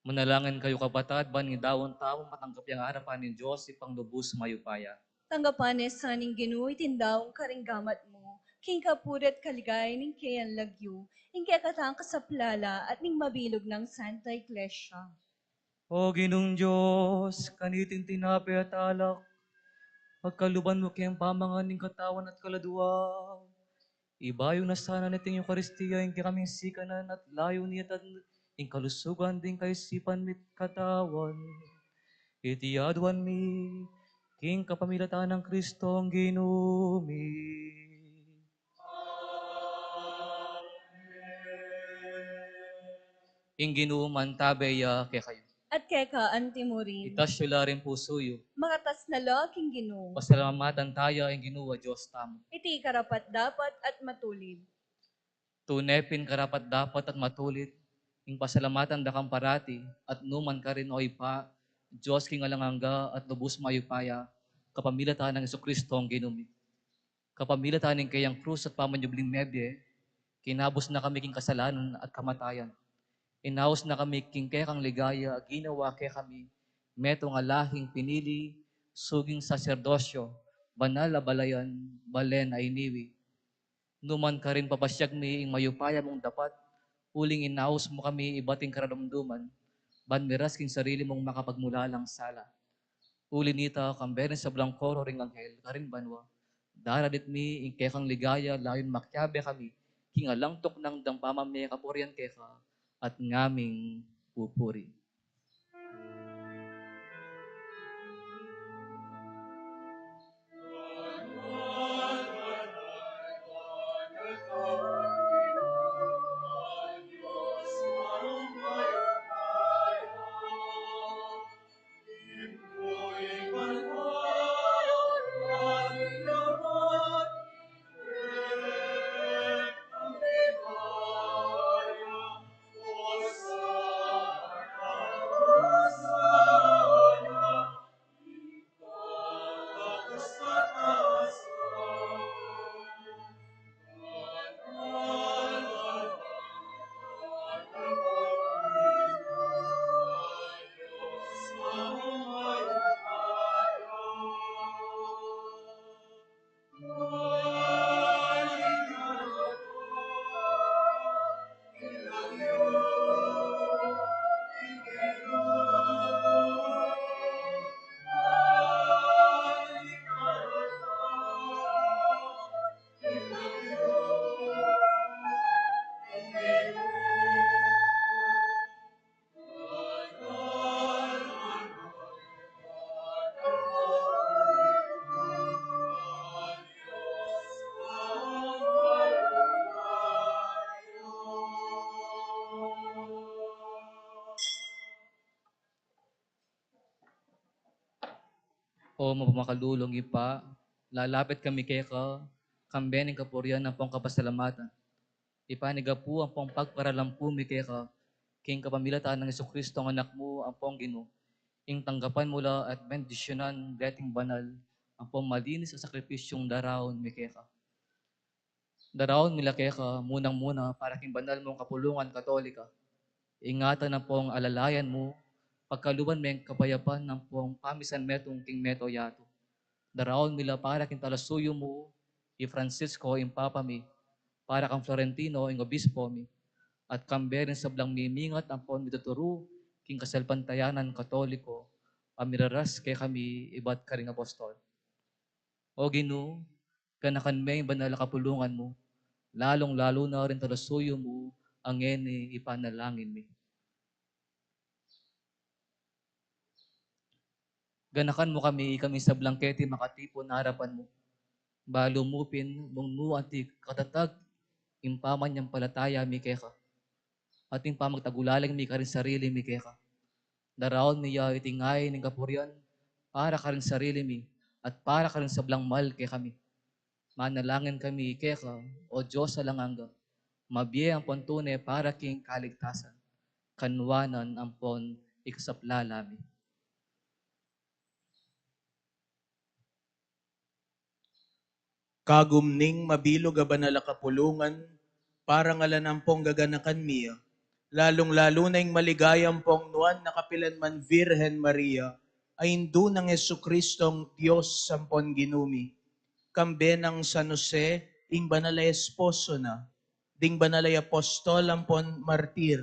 Manalangin kayu, kapatad, ban ing daun tamu matanggap ya ing arapan ning Dios, Ibpang lubus mayupaya. Tanggapan na sa ning Ginu iting daun karing gamat mu, king kapurian at kaligayan ning keyang lagyu, ing kekatang kasaplalan at ning mabilug nang Santa Iglesia. O Ginung Dios, kaniting tinape at alak, pagkaluban mu keng pamangan ning katawan at kaladua, ibayu na sana niting Eukaristia ing kekaming sikanan at layunin at ing kalusugan ding kaisipan mi't katawan. Iti aduan mi king kapamilatan nang Kristong Ginu mi. Ing Ginu mantabe ya kekayu. At keka antimurin. Itas yu la ring pusu yu. Makatas na la king Ginu. Pasalamatan taya ing Ginu a Dios tamu. Iti karapat-dapat at matulid. Tune pin karapat-dapat at matulid ing pasalamatan da kang parati at nu man karin, o Ibpa, Dios king alang angga at lubus mayupaya, kapamilatan nang Jesucristo ing Ginu mi. Kapamilatan ning keyang krus at pamanyubling mebie, kinabus na kami king kasalanan at kamatayan. Inaus na kami king kekang ligaya a ginawa kekami metung a lahing pinili, suging saserdosyo, banal a balayan, balen a iniwi. Nu man karin papasiag mi ing mayupaya mung dapat, uling inaus mu kami ibat king karalumduman, ban miras king sarili mung makapagmulalang sala. Uli nita, kambe ring sablang koro ring anghel karin banua, daradit mi ing kekang ligaya, layun makiabe kami king alang tuknang dang pamamie kapurian keka at ngaming pupuri. O mapamakalulung Ibpa, lalapit kami keka, kambe ning kapurian ampong kapasalamatan. Ipanigapu ampong pagparalampu mi keka, king kapamilatan nang Jesucristo, ang Anak mu, ampong Ginu. Ing tanggapan mu la at bendisyunan deting banal ampong malinis a sakripisyung daraun mi keka. Daraun mi la keka, munang-muna para king banal mung kapulungan Katolika. Ingatan ampong alalayan mu, pagkaluban meng kapayapan ampong pamisan metung king meto yatu. Daraun mi la para king talasuyu mu, i Francisco ing Papa mi, para kang Florentino ing Obispo mi, at kambe ring sablang mimingat ampong mituturu king kasalpantayanan Katoliko, a miraras kekami ibat karing apostol. O Ginu, ganakan me ing banal a kapulungan mu, lalung-lalu na ring talasuyu mu, a ngeni ipanalangin mi. Ganakan mu kami, ikami sablang keti makatipun arapan mu. Balu mu pin, mung nu anti katatag ing pamanyamalataya mi keka, at ing pamagtagulaling mi karing sarili mi keka. Daraun mi ya iting ain ning kapurian para karing sarili mi at para karing sablang mal kekami. Manalangin kami keka, O Dios alang angga, mabie ampon tune para king kaligtasan, kanuanan ampon ikasaplala mi. Kagum ning mabilug a banal a kapulungan, parangalan ampong gaganakan mi ya, lalung-lalu na ing maligaya ampong nuan na kapilan man Virgen Maria, a indu nang Jesucristong Dios ampon Ginu mi, kambe nang San Jose, ing banal a esposo na, ding banal a apostol ampon martir,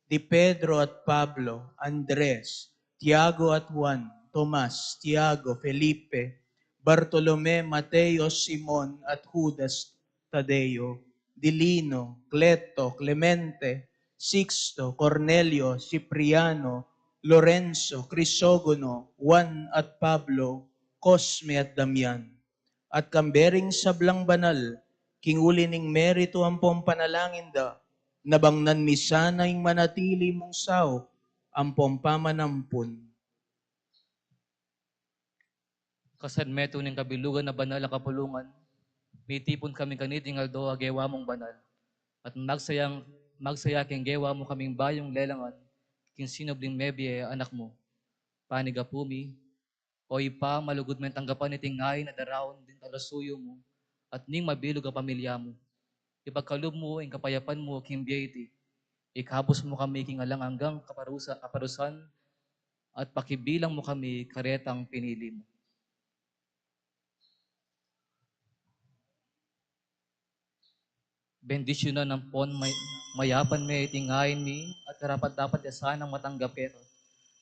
di Pedro at Pablo, Andres, Tiago at Juan, Tomas, Tiago, Felipe, Bartolome, Mateo, Simon, at Judas Tadeo, di Lino, Cleto, Clemente, Sixto, Cornelio, Cipriano, Lorenzo, Crisogono, Juan at Pablo, Cosme at Damian, at kambe ring sablang banal, king uli ning meritu ampong panalangin da, nabangnan mi sana ing manatili mung saup ampong pamanampun. Kasadmetung ning kabilugan a banal a kapulungan, mitipun kami kaniting aldo a gewa mung banal, at magsayang, magsaya king gewa mu kaming bayung lelangan, king sinubling mebie a Anak mu. Panigapu mi, O Ibpa, malugud meng tanggapan iting ain a daraun ding talasuyu mu, at ning mabilug a pamilya mu. Ipagkalub mu ing kapayapan mu king bie iti. Ikabus mu kami king alang anggang kaparusa-, kaparusan, at pakibilang mu kami karetang pinili mu. Bendisyunan ampon may-, mayapan me iting ain mi, at karapat-dapat ya sanang matanggap keka.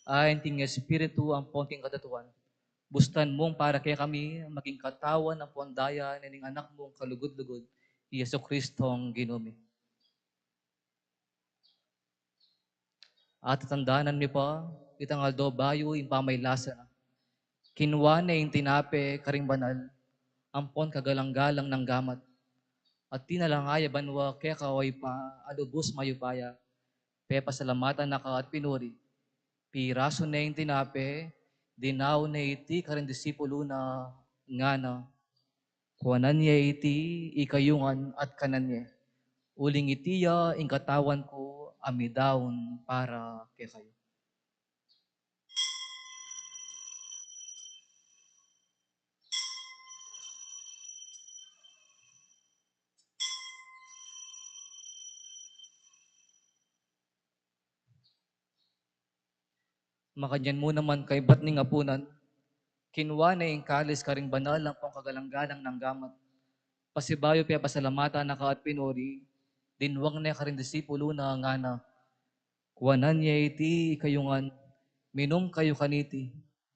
Ain king Espiritu ampon king katatuan. Bustan mung para kekami maging katawan ampon daya na ning Anak mung kalugud-lugud, i Jesucristong Ginu mi. At tatandanan mi pa, itang aldo bayu ing pamaylasa na. Kinua ne ing tinape karing banal, ampon kagalang-galang nang gamat. At tinalangaya banua keka, O Ibpa, a lubus mayupaya. Pepasalamatan na ka at pinuri. Pirasu ne ing tinape, dinau ne iti karing disipulu na, ngana: Kuanan ye iti ikayu ngan at kanan ye. Uling iti ya ing katawan ku a midaun para kekayu. Makanyan mu naman kaybat ning apunan, kinua ne ing kalis karing banal ampong kagalang-galang nang gamat. Pasibayu pepasalamatan na ka at pinuri, dinwang ne karing disipulu na, ngana: Kuanan ye iti ikayu ngan, minum kayu kaniti,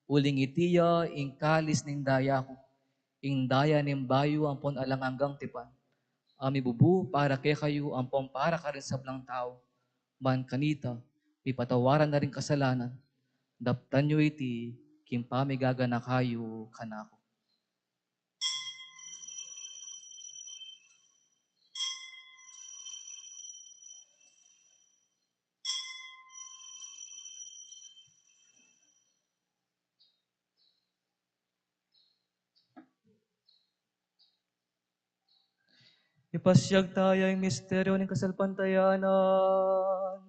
uling iti ya ing kalis ning daya ku, ing daya ning bayu ampon alang anggang tipan, a mibubu para kekayu ampon para karing sablang tau. Ban kanita mipatawaran na ring kasalanan. Daptan yu iti king pamigaganaka yu kanaku. Ipasyag taya ing misteryo ning kasalpantayanan.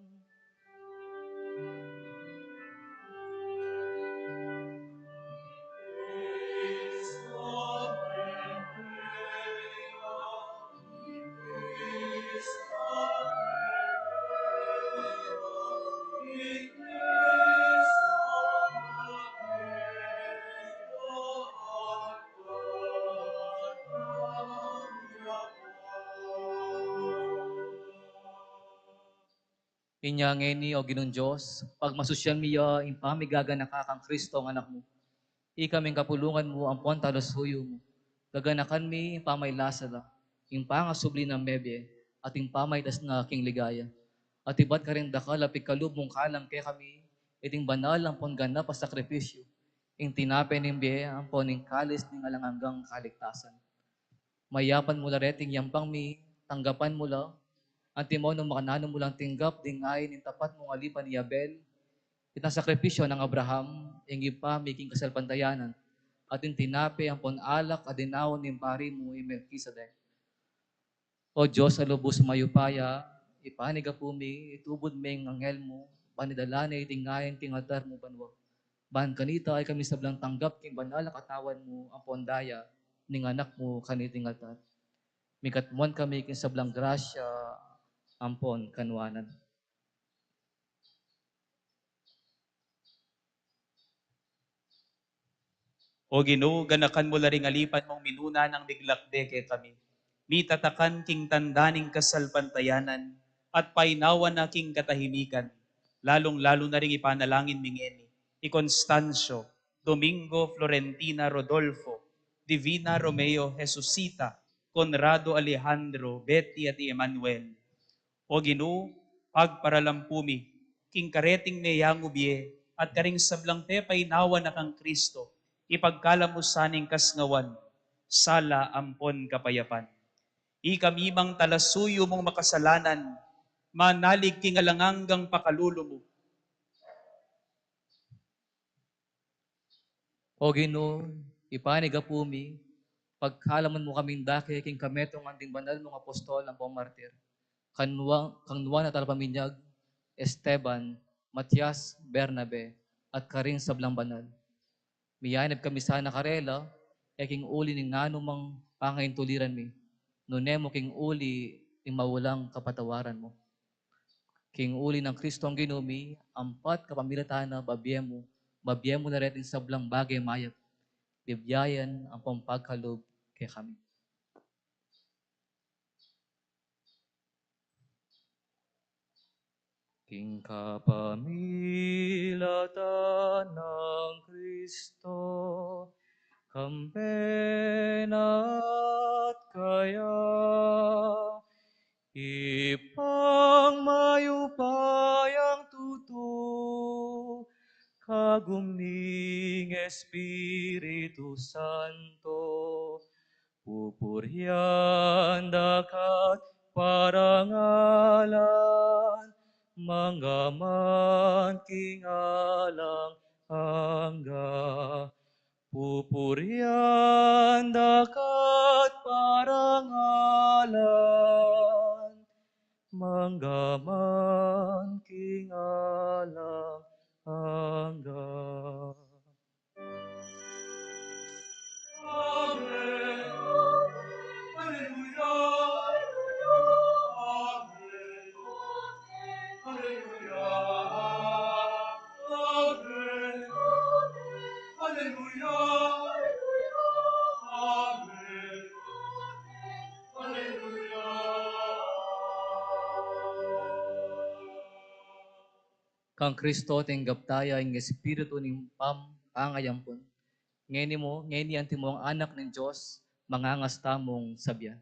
Inya ngeni, o Ginung Dios, pagmasusyan mi ya ing pamigaganaka kang Kristong Anak mu. Ikami ing kapulungan mu ampon talasuyu mu. Gaganakan mi ing pamailasa la, ing pangasubli nang mebie, at ing pamaitas na king ligaya. At ibat karing dakal a pigkalub mung kalam kekami iting banal ampon ganap a sakripisyu, ing tinape ning bie ampon ing kalis ning alang anggang kaligtasan. Mayapan mu la reting yampang mi, tanggapan mu la, antimo nung makananu mu lang tinggap ding ain ning tapat mung alipan i Abel, itang sakripisyu nang Abraham, ing ibpa mi king kasalpantayanan, at ing tinape ampon alak a dinaun ning pari mu i Melkisedek. O Dios a lubus mayupaya, ipanigapu mi, itubud me ing anghel mu, ban idala ne iting ain king altar mu banua. Ban kanita ikami sablang tanggap king banal a katawan mu ampon daya ning Anak mu kaniting altar. Mikatmuan kami king sablang grasya ampon kanuanan. O Ginu, ganakan mu la ring alipan mung minuna nang miglakbe kekami. Mitatakan king tanda ning kasalpantayanan at painawa na king katahimikan, lalung-lalu na ring ipanalangin mi ngeni i Constancio, Domingo, Florentina, Rodolfo, Divina, Romeo, Jesusita, Conrado, Alejandro, Betty, at i Emmanuel. O Ginu, pagparalampu mi king kareting meyangu bie at karing sablang pepainawa na kang Kristo, ipagkalub mu sana ing kasngawan, sala ampon kapayapan. Ikami mang talasuyu mung makasalanan, manalig king alang anggang pakalulu mu. O Ginu, ipanigapu mi, pagkalaman mu kaming dake king kametungan ding banal mung apostol ampon martir, kang nuan, kang nuan a talapaminyag, Esteban, Matias, Bernabe, at karing sablang banal. Miyanib kami sana karela, e king uli ning nanumang pangaintuliran mi, nune mu king uli ning mawalang kapatawaran mu. King uli nang Kristong Ginu mi, ampat kapamilatan na, babie mu, babie mu na reting sablang bage mayap, bibiayan ampon pagkalub kekami. King kapamilatan nang Kristo, kambe na at kaya, Ibpang mayupayang tutu, kagum ning Espiritu Santo, pupurian da ka at parangalan, mangga man king alang angga. Pupurian da ka at parangalan, mangga man king alang angga. Amen. Alleluia. Alleluia. Alleluia. Amen. Alleluia. Kang Kristo tinggap taya ing Espiritu ning pam-, pangayampun. Ngeni mu, ngeni antimong anak ning Dios, mangangas tamung sabian.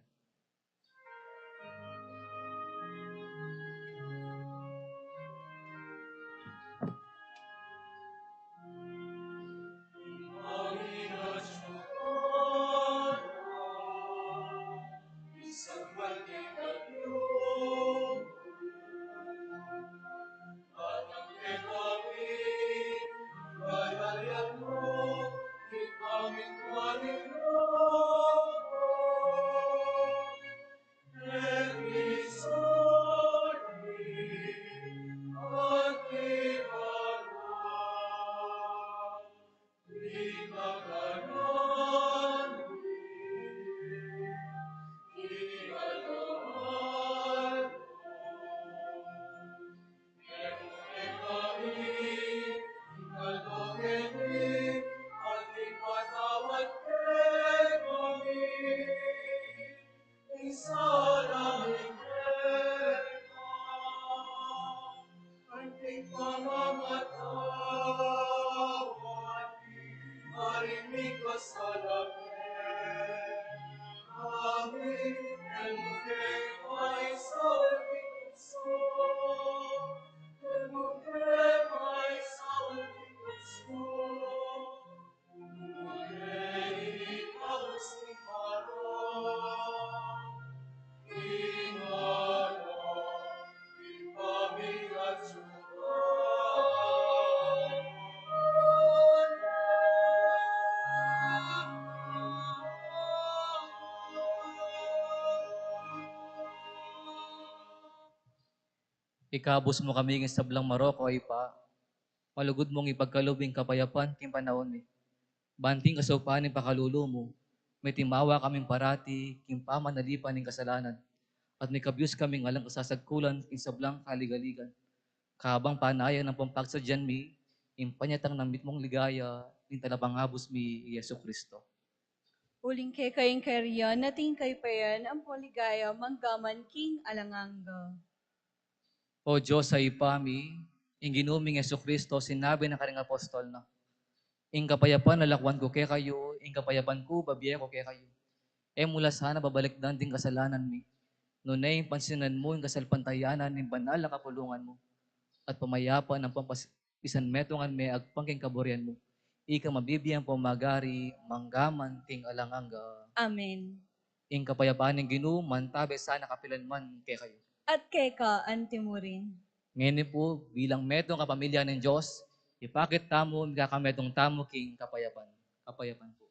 Ikabus mu kami king sablang marok, o Ibpa. Malugud mung ipagkalub ing kapayapan king panaun mi. Ban king kasaupan ning pakalulu mu, mitimawa kaming parati king pamanalipan ning kasalanan, at mikabyus kaming alang kasasagkulan king sablang kaligaligan. Kabang panayan ampong pagsadyan mi ing panyatang ning mitmung ligaya ning Talapangabus mi, i Jesucristo. Uling keka ing kayarian, at ing kayupayan, ampong ligaya, mangga man king alang angga. O Dios a Ibpa mi, ing Ginu ming Jesucristo, sinabi na karing apostol na, "Ing kapayapan lalakwan ku kekayu, ing kapayapan ku bibie ku kekayu." E mu la sana babalikdan ding kasalanan mi, nune ing pansinan mu ing kasalpantayanan ning banal a kapulungan mu, at pamayapan ampong pas-, pisanmetungan me agpang king kaburian mu. Ika mabibie ampong magari, mangga man king alang angga. Amen. Ing kapayapan ning Ginu mantabe sana kapilan man kekayu. At keka antimurin. Ngeni pu, bilang metung a pamilya ning Dios, ipakit tamu ing kakametung tamu king kapayapan. Kapayapan pu.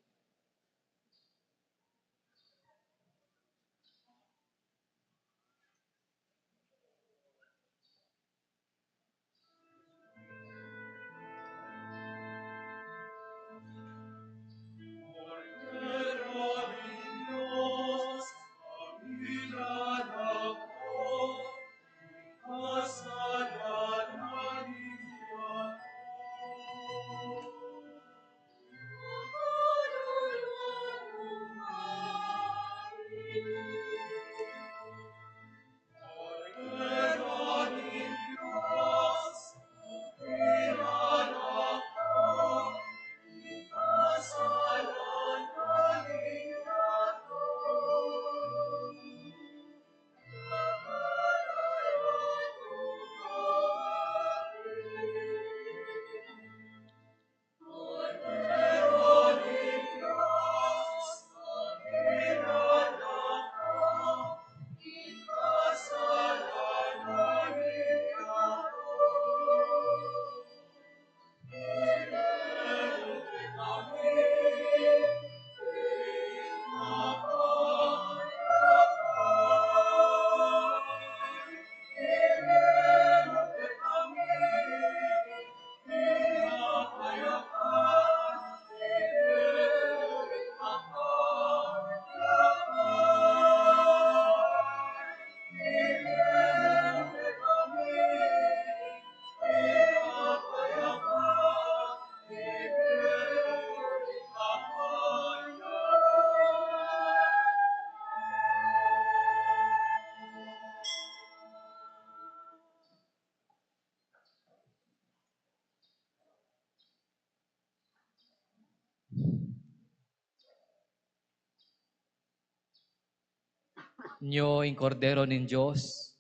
Nyo ing Kordero ning Dios,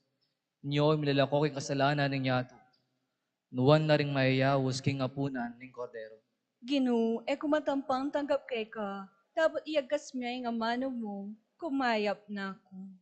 nyo ing milalako king kasalanan ning yatu. Nuan na ring mayayaus king apunan ning Kordero. Ginu, e ku matampang tanggap keka, dapot iyagkas me ing amanu mu, kumayap na ku.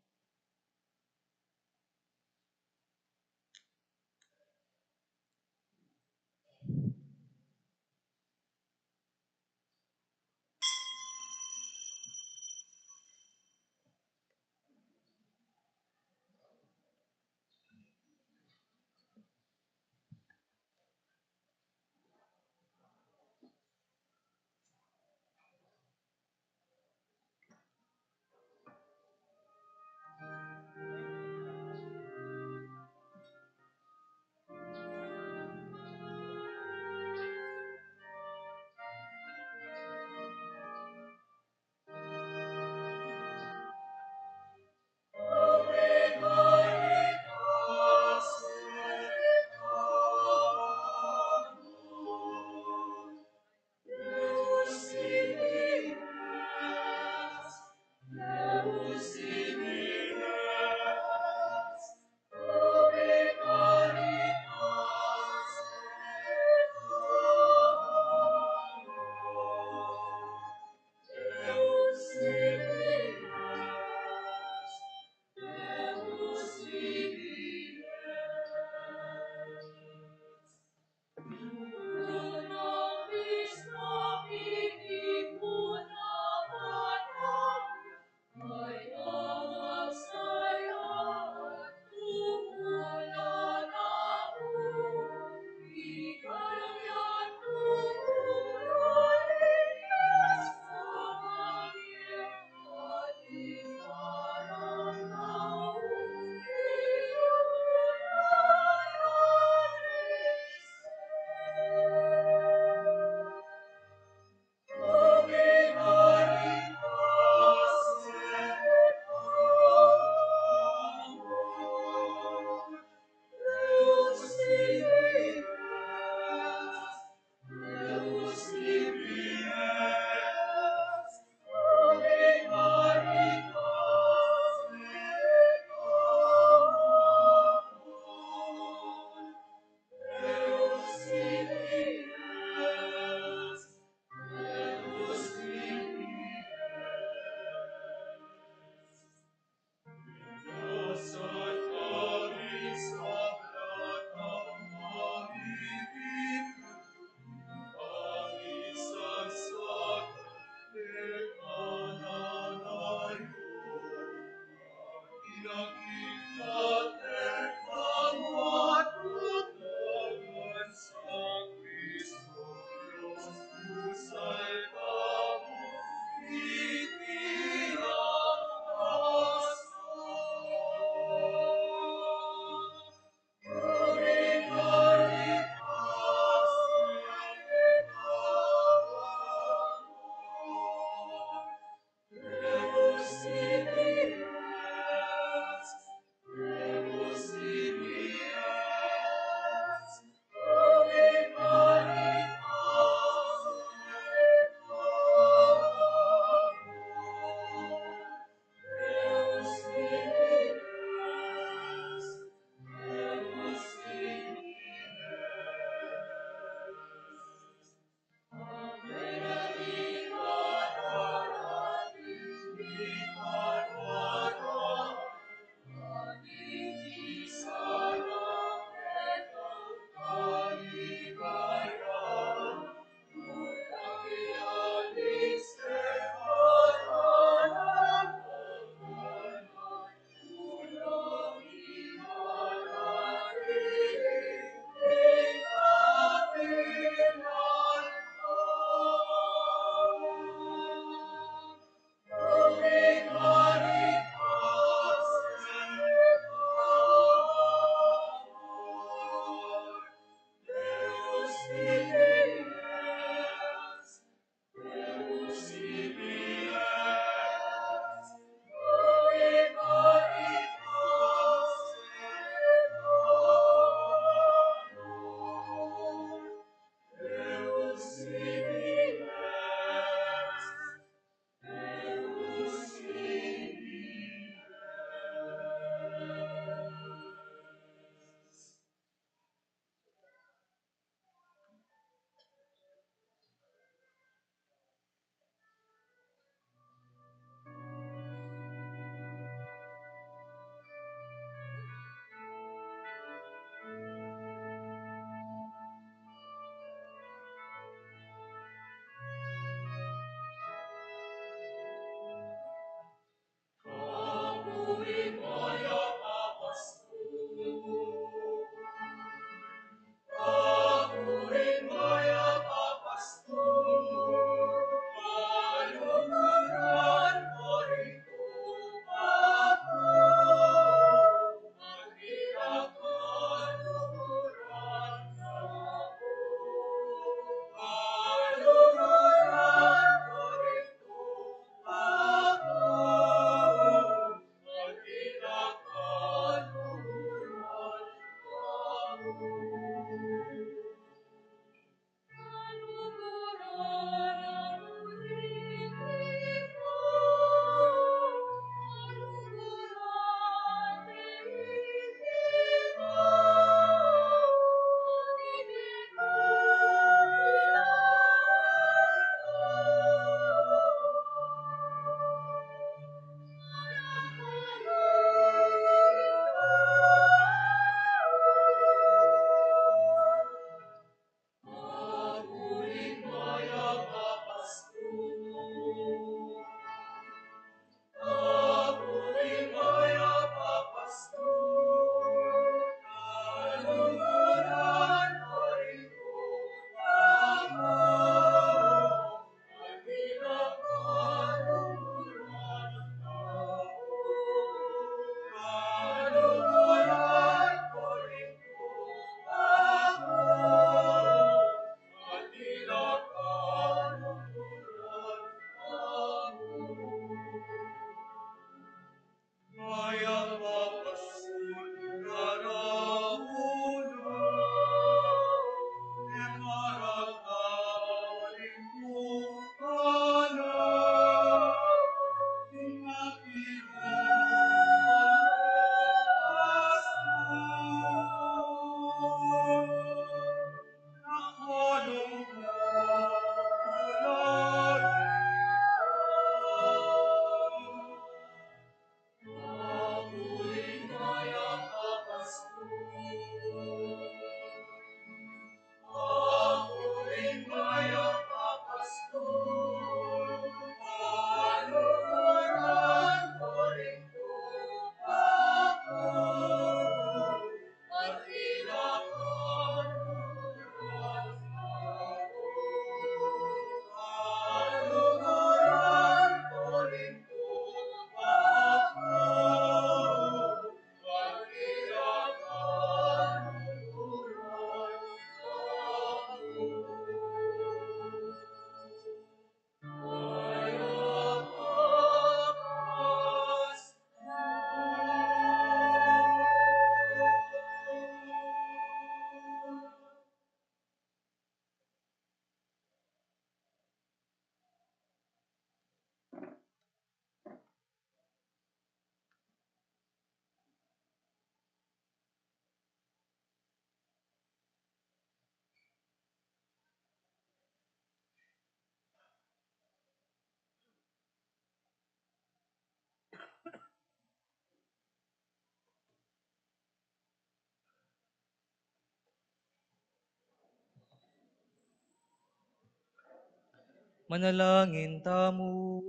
Manalangin tamu.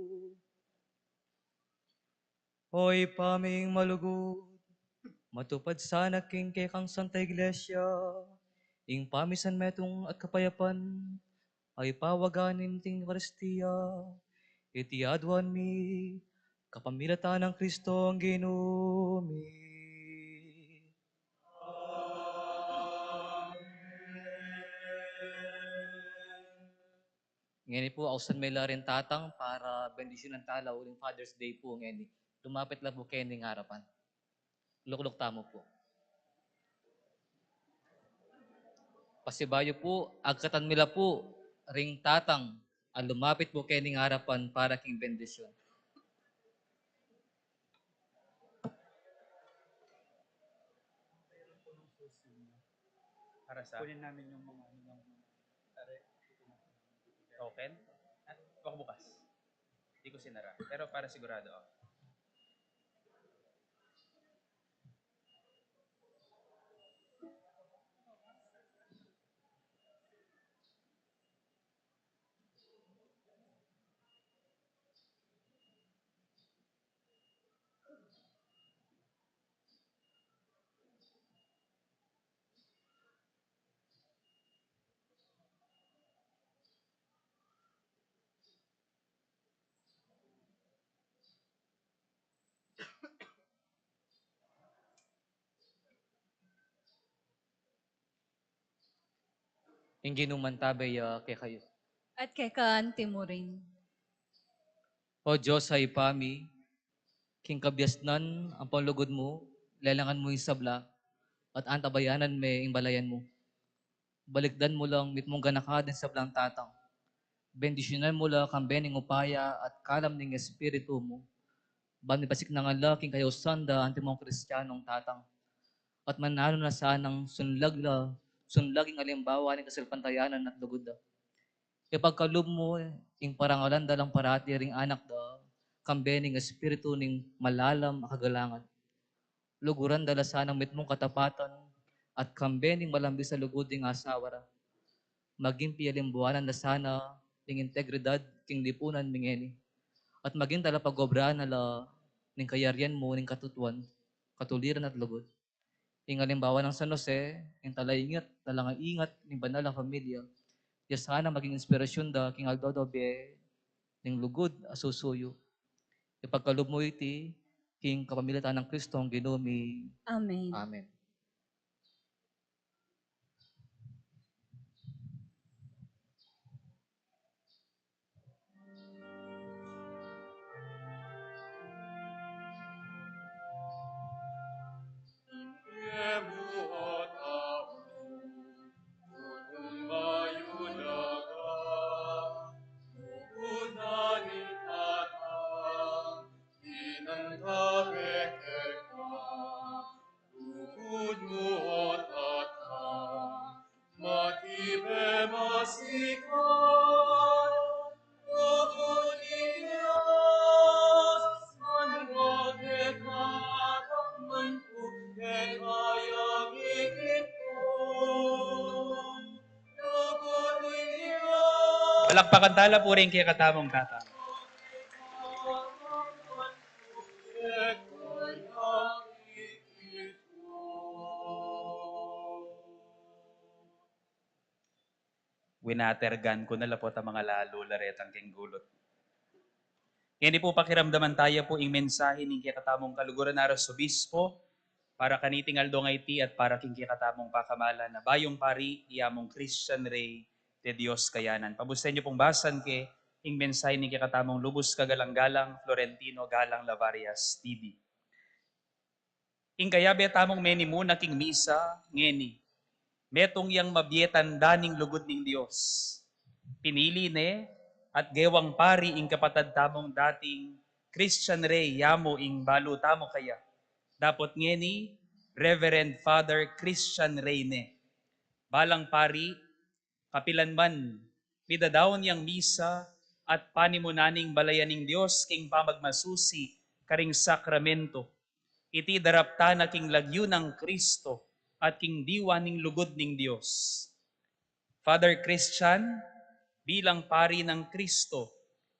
O Ibpa ming malugud, matupad sana king kekang Santa Iglesia ing pamisan metung at kapayapan a ipawagan ning Eukaristia. Iti aduan mi kapamilatan nang Kristong Ginu mi. Ngeni pu, ausan mi la ring tatang para bendisyunan tala uling Father's Day pu ngeni. Lumapit la pu keni king arapan. Lukluk tamu pu. Pasibayu pu, agkatan mi la pu ring tatang a lumapit pu keni king arapan para king bendisyun. Para sa? Kunin namin yung mga ano ng token? Ah, baka bukas. Hindi ko sinara. Pero para sigurado ako. Ing Ginu mantabe ya kekayu. At keka anti mu rin. O Dios a Ibpa mi, king kabiasnan ampong lugud mu, lelangan mu ing sabla, at antabayanan me ing balayan mu. Balikdan mu lang mitmung ganaka ding sablang tatang. Bendisyunan mu la kambe ning upaya at kalam ning Espiritu mu. Ban mipasiknangan la king kayausan da antimong Kristianong tatang. At mananu na sanang sunlag la, sunlag ing alimbawa ning kasalpantayanan at lugud da. Ipagkalub mu ing parangalan da lang parati ring anak da, kambe ning espiritu ning malalam a kagalangan. Luguran da la sanang mitmung katapatan, at kambe ning malambis a lugud ding asawa ra. Maging pialimbuanan da sana ning integridad king lipunan mi ngeni. At maging talapag-obra na la ning kayarian mu ning katutuan, katuliran at lugud. Ing alimbawa nang San Jose, ing talaingat, talangaingat ning banal a familia, ya sana maging inspirasyun da king aldo-aldo bie ning lugud a susuyu. Ipagkalub mu iti king kapamilatan nang Kristong Ginu mi. Amen. Amen. Lugud mu, O Tata, matibe masikan. Lugud ning Dios, manwa kekatamu man pu king kayang ikit ko. Lugud ning Dios. Palakpakan tala pu ring kekatamung tatang. Winatergan ku na la pu ta mangalalu la retang keng gulut. Ngeni pu pakiramdaman taya pu ing mensahe ning kekatamung kaluguran, Arsobispo, para kaniting aldo a iti at para king kekatamung pakamalan a Bayung Pari, Yamung Christian Rey de Dios Kayanan. Pabusen yu pung basan ke ing mensahe ning kekatamung lubus kagalang-galang Florentino Galang Lavarias, T D. Ing kayabe tamung menimuna king misa ngeni, metung yang mabie tanda ning lugud ning Dios. Pinili ne at gewang pari ing kapatad tamung dating Christian Rey, yamu ing balu tamu kaya. Dapot ngeni, Reverend Father Christian Rey ne. Balang pari, kapilan man, midadaun yang misa at panimunan ning balayan ning Dios king pamagmasusi karing sakramento. Iti daraptan na king lagyu nang Kristo at king diwa ning lugud ning Dios. Father Christian, bilang pari nang Kristo,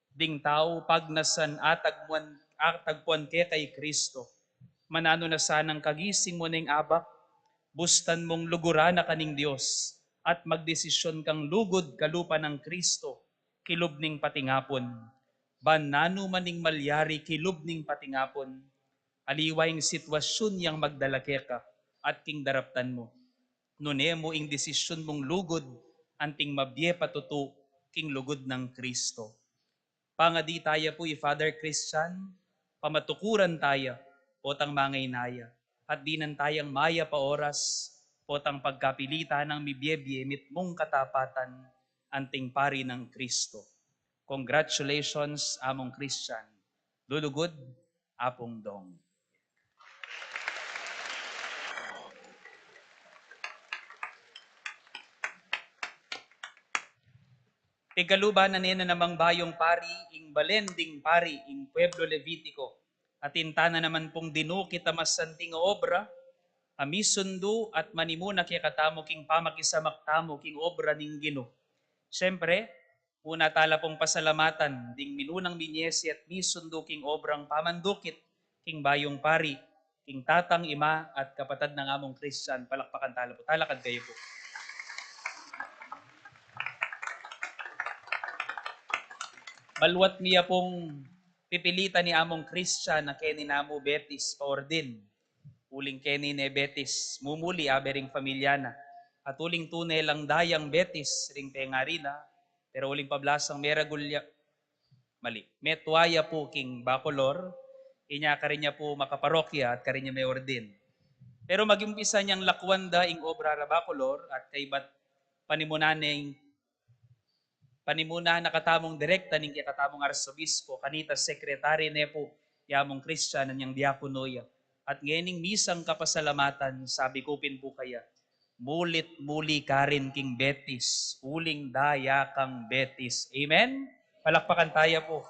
ding tau pagnasan atagpuan, atagpuan keka i Kristo. Mananu na sanang kagising mu neng abak, bustan mung luguran na ka ning Dios, at magdesisyon kang lugud kalupa nang Kristo, kilub ning patingapun. Ban nanu man ing malyari kilub ning patingapun, aliwa ing sitwasyun yang magdala keka at king daraptan mu. Nune mu ing desisyun mung lugud, anting mabie patutu king lugud nang Kristo. Pangadi taya pu i Father Christian, pamatukuran taya, potang mangainaya, at dinan tayang mayap a oras, potang pagkapilitan nang mibie-bie mitmung katapatan, anting pari nang Kristo. Congratulations, Among Christian. Lulugud, Apung Dong. Pigkaluban na ne na namang bayung pari, ing balen ding pari, ing pueblo Levitico. Atin tana naman pung dinukit a masanting a obra, a misundu at manimuna kekatamu king pamakisamak tamu king obra ning Ginu. Siyempre, una tala pung pasalamatan ding minunang minyesi at misundu king obrang pamandukit king bayung pari, king tatang, ima, at kapatad nang Among Christian. Palakpakan tala pu. Talakad kayu pu. Maluat mi ya pung pipilitan ni Among Christian a keni namu Betis paordin. Uling keni ne Betis mumuli, abe ring familia na. At uling tune lang dayang Betis ring pengari na, pero uling pablasang meragul ya, mali, metua ya pu king Bacolor, inya karin ya pu makaparokya at karin ya meordin. Pero magiumpisa neng lakuan da ing obra ra Bacolor at kaybat panimunan neng panimunan na katamung direkta ning kekatamung arsobispo, kanita sekretari ne pu, i Among Christian, inyang diakono ya. At ngening misang kapasalamatan, sabi ku pin pu kaya, mulit muli karin king Betis, uling daya kang Betis. Amen? Palakpakan taya pu.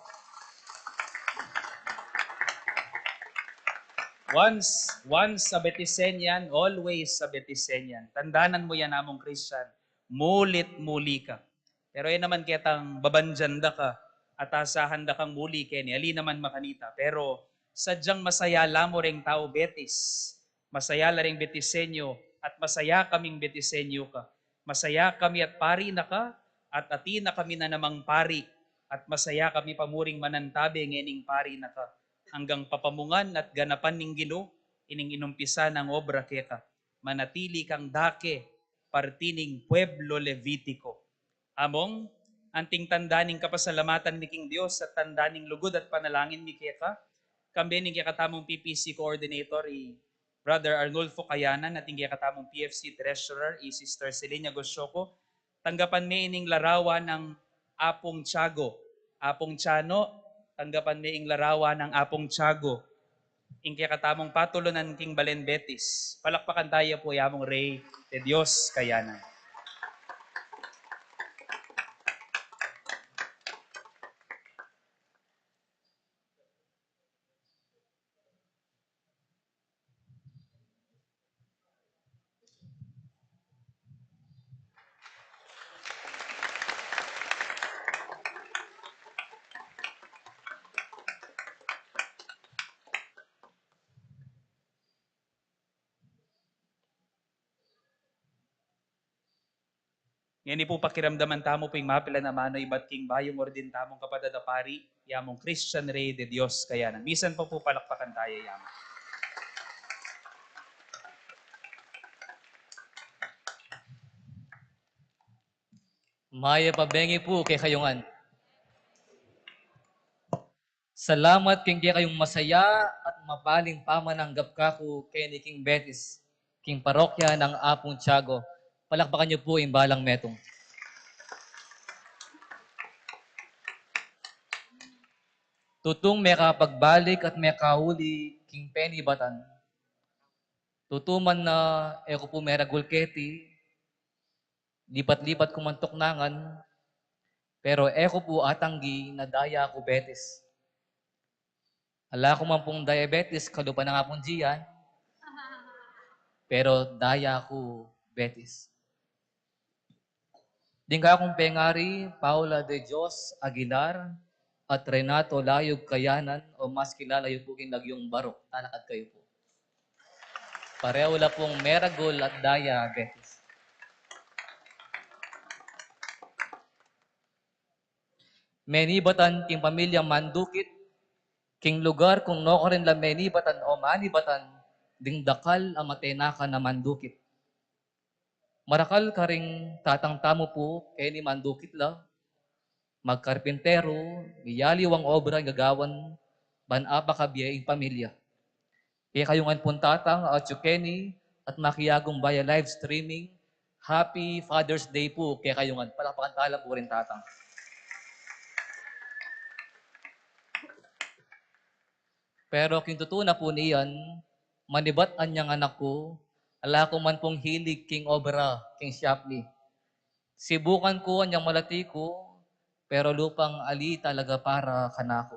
Once, once a Betisenian, always a Betisenian. Tandanan mu yan, Among Christian. Mulit muli ka. Pero e naman ketang babandian da ka at asahan da kang muli keni, ali naman makanita. Pero sadyang masaya la mu reng tau Betis, masaya la reng Betisenyo, at masaya kaming Betisenyo ka. Masaya kami at pari na ka, at atin na kami na namang pari, at masaya kami pa muring manantabe ngening pari na ka. Anggang papamungan at ganapan ning Ginu ining inumpisa nang obra keka. Manatili kang dake, parti ning pueblo Levitico. Among, anting tanda ning kapasalamatan mi king Dios at tanda ning lugud at panalangin mi keka, kambe ning kekatamung P P C coordinator, i Brother Arnulfo Kayanan, at ing kekatamung P F C treasurer, i Sister Selenia Goshoco, tanggapan mi ining larawan nang Apung Tiago. Apung Tiano, tanggapan mi ing larawan nang Apung Tiago. Ing kekatamung patulunan king balen Betis. Palakpakan taya pu i Among Rey de Dios Kayanan. Ngeni pu pakiramdaman tamu pu ing mapilan a mano ibat king bayung ordin tamung kapatad a pari, i Among Christian Rey de Dios Kayanan. Misan pa pu palakpakan taya yaman. Mayap a bengi pu kekayu ngan. Salamat king kekayung masaya at mapaling pamananggap kaku keni king Betis, king parokya nang Apung Tiago. Palakpakan yu pu ing balang metung. Tutung mekapagbalik at mekauli king penibatan. Tutu man na e ku pu meragul keti, lipat-lipat ku man tuknangan, pero e ku pu atanggi na daya ku Betis. Ala ku man pung diabetes kalupa nang Apung Gian, pero daya ku Betis. Ding kakung pengari, Paula de Dios Aguilar at Renato Layog Kayanan, o mas kilala yu pu king lagyung Barok. Talakad kayu pu. Pareho la pung Meragul at Daya Betis. Menibatan king pamilyang Mandukit, king lugar kung nukarin la menibatan o manibatan, ding dakal a matenakan a Mandukit. Marakal karing tatang tamu pu, keni Mandukit la, magkarpinteru, miyaliwang obra ing gagawan, ban apakabie ing pamilya. Kekayu ngan pung tatang, atyu keni, at makiagung via live streaming, Happy Father's Day pu kekayu ngan. Palakpakan tala pu ring tatang. Pero king tutu na pu niyan, manibat anyang anak ku, ala ku man pung hilig king obra, king shop mi. Sibukan ku anyang malati ku, pero lupang ali talaga para kanaku.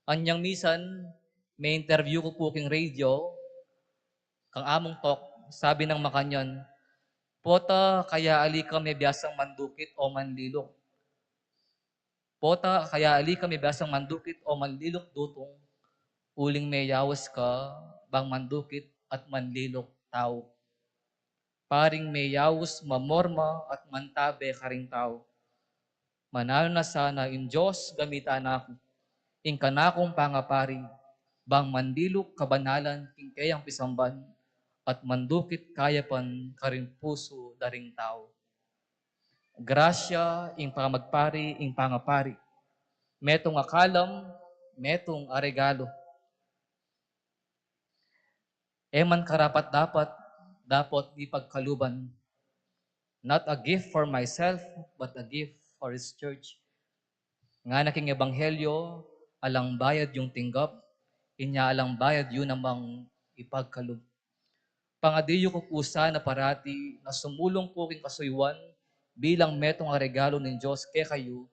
Anyang misan, me-interview ku pu king radio, kang among talk, sabi nang makanyan, "Pota, kaya ali ka mebiasang mandukit o manliluk? Pota, kaya ali ka mebiasang mandukit o manliluk dutung, uling meyaus ka bang mandukit at manliluk tau. Paring meyaus mamorma at mantabe karing tau. Mananu na sana ing Dios gamitan na ku, ing kanakung pangapari, bang mandiluk kabanalan king keyang pisamban, at mandukit kayapan karing pusu da ring tau." Grasya ing pamagpari, ing pangapari. Metung a kalam, metung a regalo. E man karapat-dapat, dapot ipagkaluban. Not a gift for myself, but a gift for His church. Ngana king ebanghelyo, alang bayad yung tinggap, inya alang bayad yu namang ipagkalub. Pangadiyu ku pu sana parati na sumulung ku king kasuyuan bilang metung a regalo ning Dios kekayu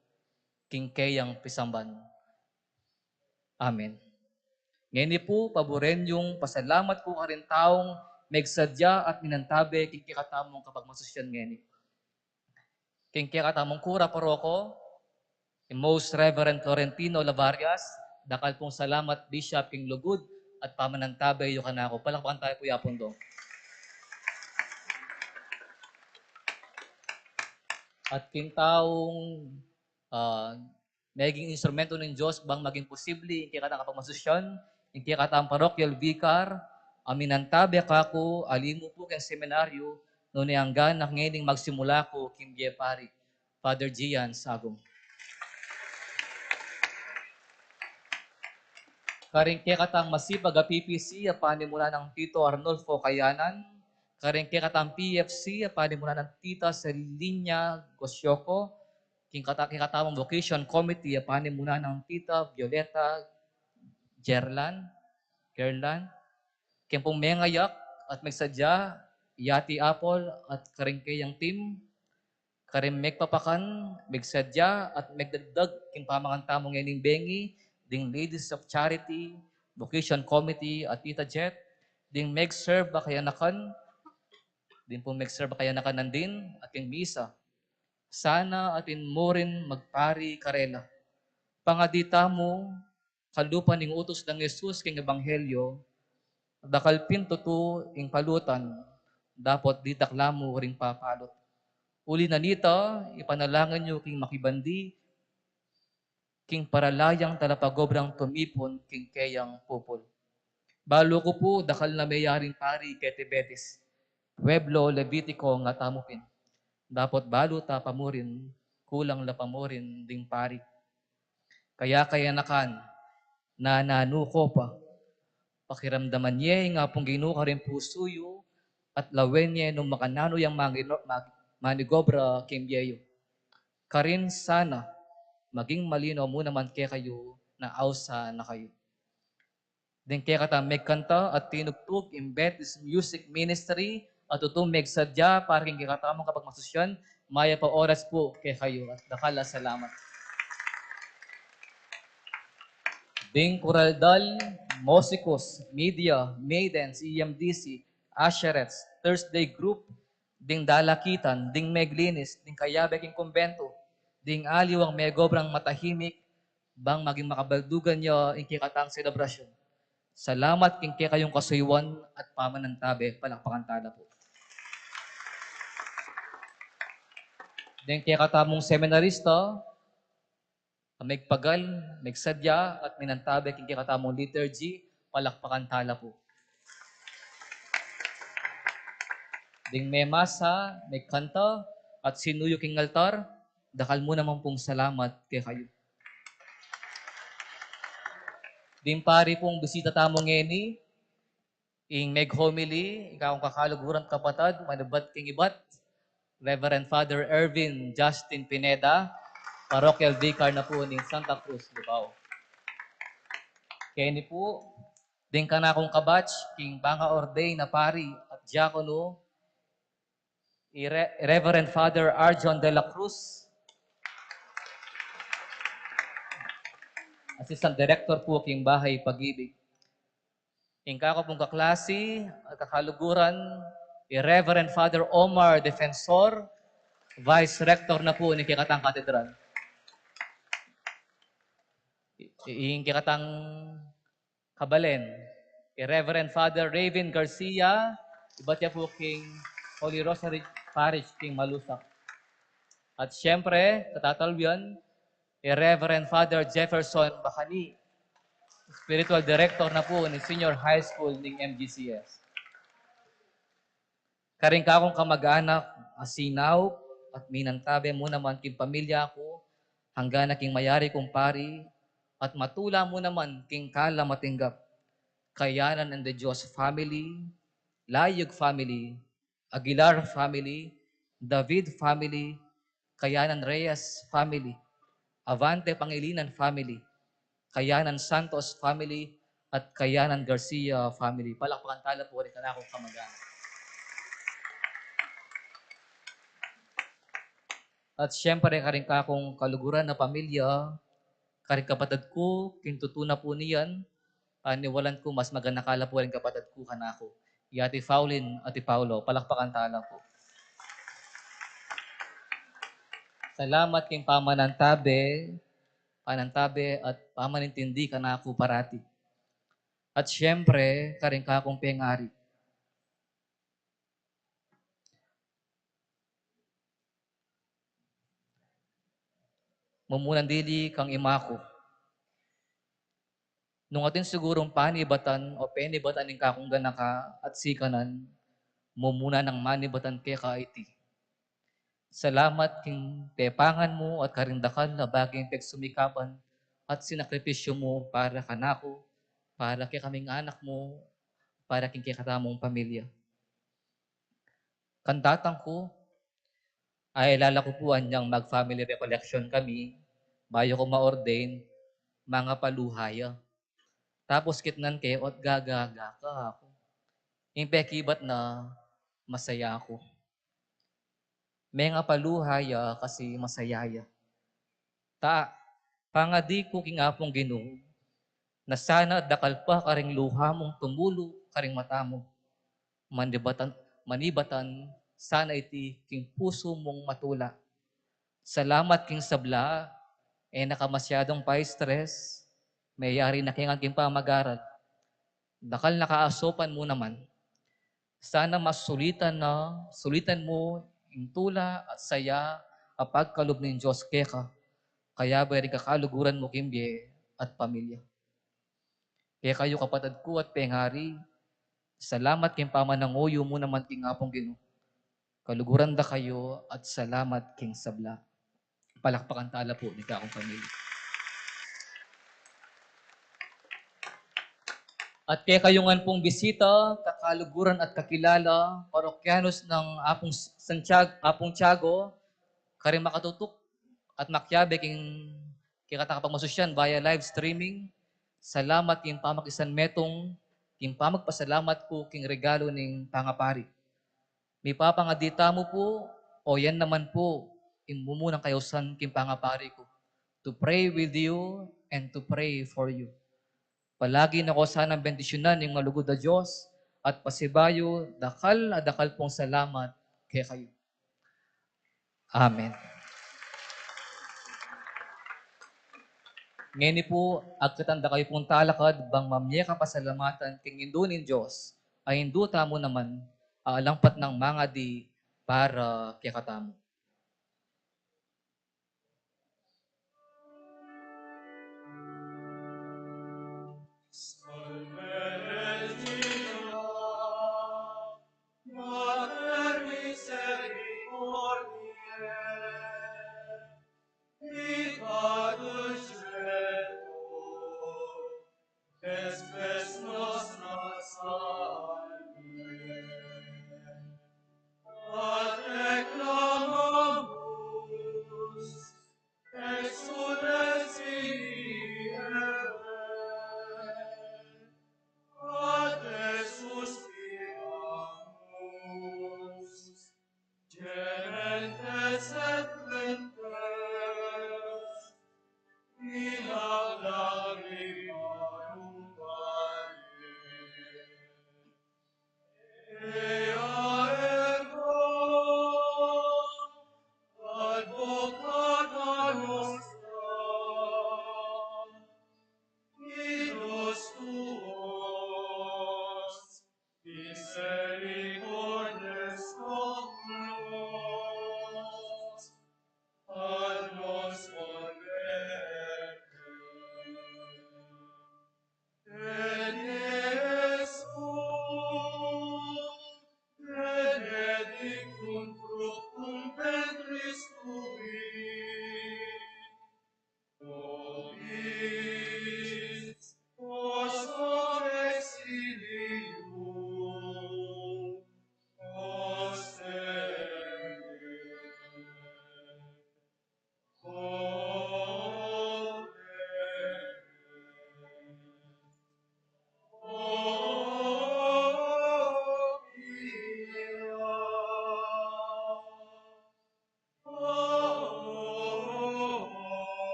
king keyang pisamban. Amen. Ngeni pu, paburen yung pasalamat ku karing taung megsadya at minantabe king kekatamung kapagmasusyan ngeni. King kekatamung kura paroko, i Most Reverend Florentino Lavarias, dakal pung salamat, Bishop, king lugud at pamanantabe yu kanaku. Palakpakan tayu pu i Apung Dong. At king taung, ah, meging instrumento ning Dios bang maging posible ing kekatang kapagmasusyan, ing kekatang parochial vicar, a minantabe kaku, ali mu pu king seminaryo, nune angga na ngening magsimula ku king bie pari, Father Gian Sagum. Karing kekatang masipag a P P C, a panimunan nang Tito Arnulfo Kayanan, karing kekatang P F C, a panimunan nang Tita Celinia Gosioko, king kata-, kekatamung Vocation Committee, a panimunan nang Tita Violeta Gerlan, Gerlan, king pung mengayak at megsadya, Yati Apol at karing keyang team, karing megpapakan, megsadya at megdagdag king pamangan tamu ngening bengi, ding Ladies of Charity, Vocation Committee at Tita Jet, ding megserve a kayanakan, ding pung megserve a kayanakan nandin, at king misa. Sana atin mu rin magpari karela. Pangadi tamu, kalupa ning utus nang Jesus king ebanghelyo, dakal pin tutu ing palutan, dapot ditak la mu ring papalut. Uli na nita, ipanalangin yu king makibandi, king paralayang talapagobrang tumipun king keyang pupul. Balu ku pu, dakal na meyaring pari keti Betis. Pueblo Levitico nga tamu pin. Dapot balu ta pa mu rin, kulang la pa mu rin ding pari. Kaya kayanakan, nananu ko pa. Pakiramdaman ye ing Apung Ginu karing pusu yu, at lawen ye nung makananu yang mangino-, mag-, manigobra king bie yu. Karin sana, maging malino mu naman kekayu na ausan na kayu. Ding kekatang megkanta at tinugtug ing Betis Music Ministry, at tutung megsadya para king kekatamung kapagmasusyan, mayap a oras pu kekayu at dakal a salamat. Ding Kuraldal, Musikus, Media, Maidens, E M D C, Usherettes, Thursday Group, ding dalakitan, ding meglinis, ding kayabe king kumbento, ding aliwang megobrang matahimik, bang maging makabaldugan ya ing kekatang selebrasyon. Salamat king kekayung kasuyuan at pamanantabe, palakpakan tala pu. Ding kekatamung seminarista, megpagal, megsadya, at minantabe king kekatamung liturgy, palakpakan tala pu. Ding memasa, megkanta, at sinuyu king altar, dakal mu naman pung salamat kekayu. Ding pari pung bisita tamu ngeni, ing meg-homily, ing kakung kakaluguran kapatad, manibat king ibat, Reverend Father Ervin Justin Pineda, Parochial Vicar na pu ning Santa Cruz, Libao. Keni pu, ding kanakung kabatch, king panga-ordain a pari at diakono, i Re-, Reverend Father Arjon de la Cruz, Assistant Director pu king Bahay Pag-ibig. Ing kaku pung kaklasi at kakaluguran, i Reverend Father Omar Defensor, Vice Rector na pu ning kekatang katedral. I-, ing kekatang kabalen, i Reverend Father Raven Garcia, ibat ya pu king Holy Rosary Parish king Malusak. At siyempre, katatalwian, i Reverend Father Jefferson Bacani, Spiritual Director na pu ning Senior High School ning M G C S. Karing kakung kamag-anak a sinaup at minantabe mu naman king pamilya ku, hanggang na king mayari kung pari, at matula mu naman king kala matinggap, Kayanan and de Dios family, Layug family, Aguilar family, David family, Kayanan Reyes family, Avante Pangilinan family, Kayanan Santos family, at Kayanan Garcia family. Palakpakan tala pu ring kanakung kamag-anak. At siyempre, karing kakung kaluguran a pamilya, karing kapatad ku, king tutu na pu niyan, paniwalan ku mas maganaka la pu ring kapatad ku kanaku. I Ate Pauline, Ate Paulo, palakpakan tala pu. Salamat king pamanantabe, panantabe at pamanintindi kanaku parati. At siyempre, karing kakung pengari. Mumunan dili kang ima ku. Nung atin sigurung panibatan o penibatan ning kakung ganaka at sikanan, mumuna nang manibatan keka iti. Salamat king pepangan mu at karing dakal a baging pegsumikapan at sinakripisyu mu para kanaku, para kekaming anak mu, para king kekatamung pamilya. Kandatang ku, ay lala ku pu anyang mag-family recollection kami, bayu ku ma-ordain, mangapaluha ya. Tapos kitnan ke, ot gagaga ka aku. Ing pekibat na masaya aku. Mengapaluha ya kasi masaya ya. Ta, pangadi ku king Apung Ginu, na sana dakal pa karing luha mung tumulu karing mata mu. Manibatan, manibatan sana iti king pusu mung matula. Salamat king sabla, e na ka masyadung pa-stress, meyari na kengan king pamag-aral. Dakal na kaasupan mu naman. Sana mas sulitan na, sulitan mu ing tula at saya a pagkalub ning Dios keka, kayabe ring kakaluguran mu king bie at pamilya. Kekayu kapatad ku at pengari, salamat king pamananguyu mu naman king Apung Ginu. Kaluguran da kayu at salamat king sabla. Palakpakan tala pu ning kakung pamilya. At kekayu ngan pung bisita, kakaluguran at kakilala, parokyanus nang Apung Santiago, Apung Tiago, karing makatutuk at makiabe king kekatang kapagmasusyan via live streaming. Salamat king pamakisan metung, king pamagpasalamat ku king regalu ning pangapari. Mipapangadi tamu pu, o yan naman pu ing mumunang kayausan king pangapari ku. To pray with you and to pray for you. Palagi na ko sanang bendisyunan ning malugud a Dios at pasibayu dakal a dakal pung salamat kekayu. Amen. Ngeni pu, agkatan da kayu pung talakad bang mamie kapasalamatan king Indu ning Dios, a Indu tamu naman, a alang patnang mangadi para kekatamu. Salve Regina, Mater misericordiae, vita dulcedo, spes nostra salve. A te clamamus, exsultans in Dei, a te suspiramus, gementes et laentes in lacrimarum valle. Ea ergo advocata nostra, fidus tuos, misericordes Domini, ad nos converte. Benedictum, benedictum fructum ventris tui, nobis post exilium ostende.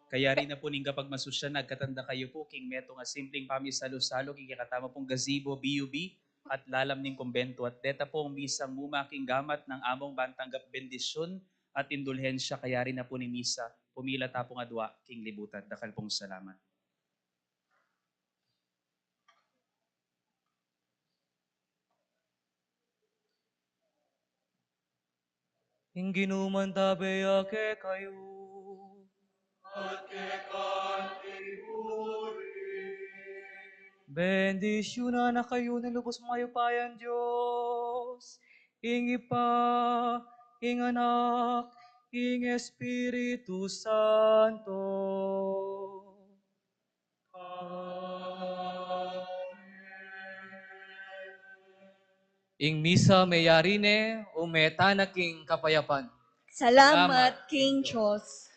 Kayari na pu ning kapagmasusyan, agkatan da kayu pu king metung a simpling pamisalu-salu king kekatamu pung gazebo, B U B, at lalam ning kumbento, at deta pung misang muma king gamat nang Among ban tanggap bendisyun at indulhensya. Kayari na pu ning misa, pumila ta pung adua king libutan. Dakal pung salamat. Ing Ginu mantabe ya kekayu. At keka rin. Bendisyunan na kayu ning lubus mayupayang Dios, ing Ibpa, ing Anak, ing Espiritu Santo. Ing misa meyari ne, ume tana king kapayapan. Salamat king Dios.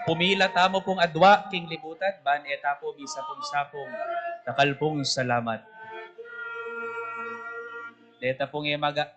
Pumila tamu pung adwa king libutan, ban e ta pu misapung-sapung. Dakal pung salamat. Deta pung e maga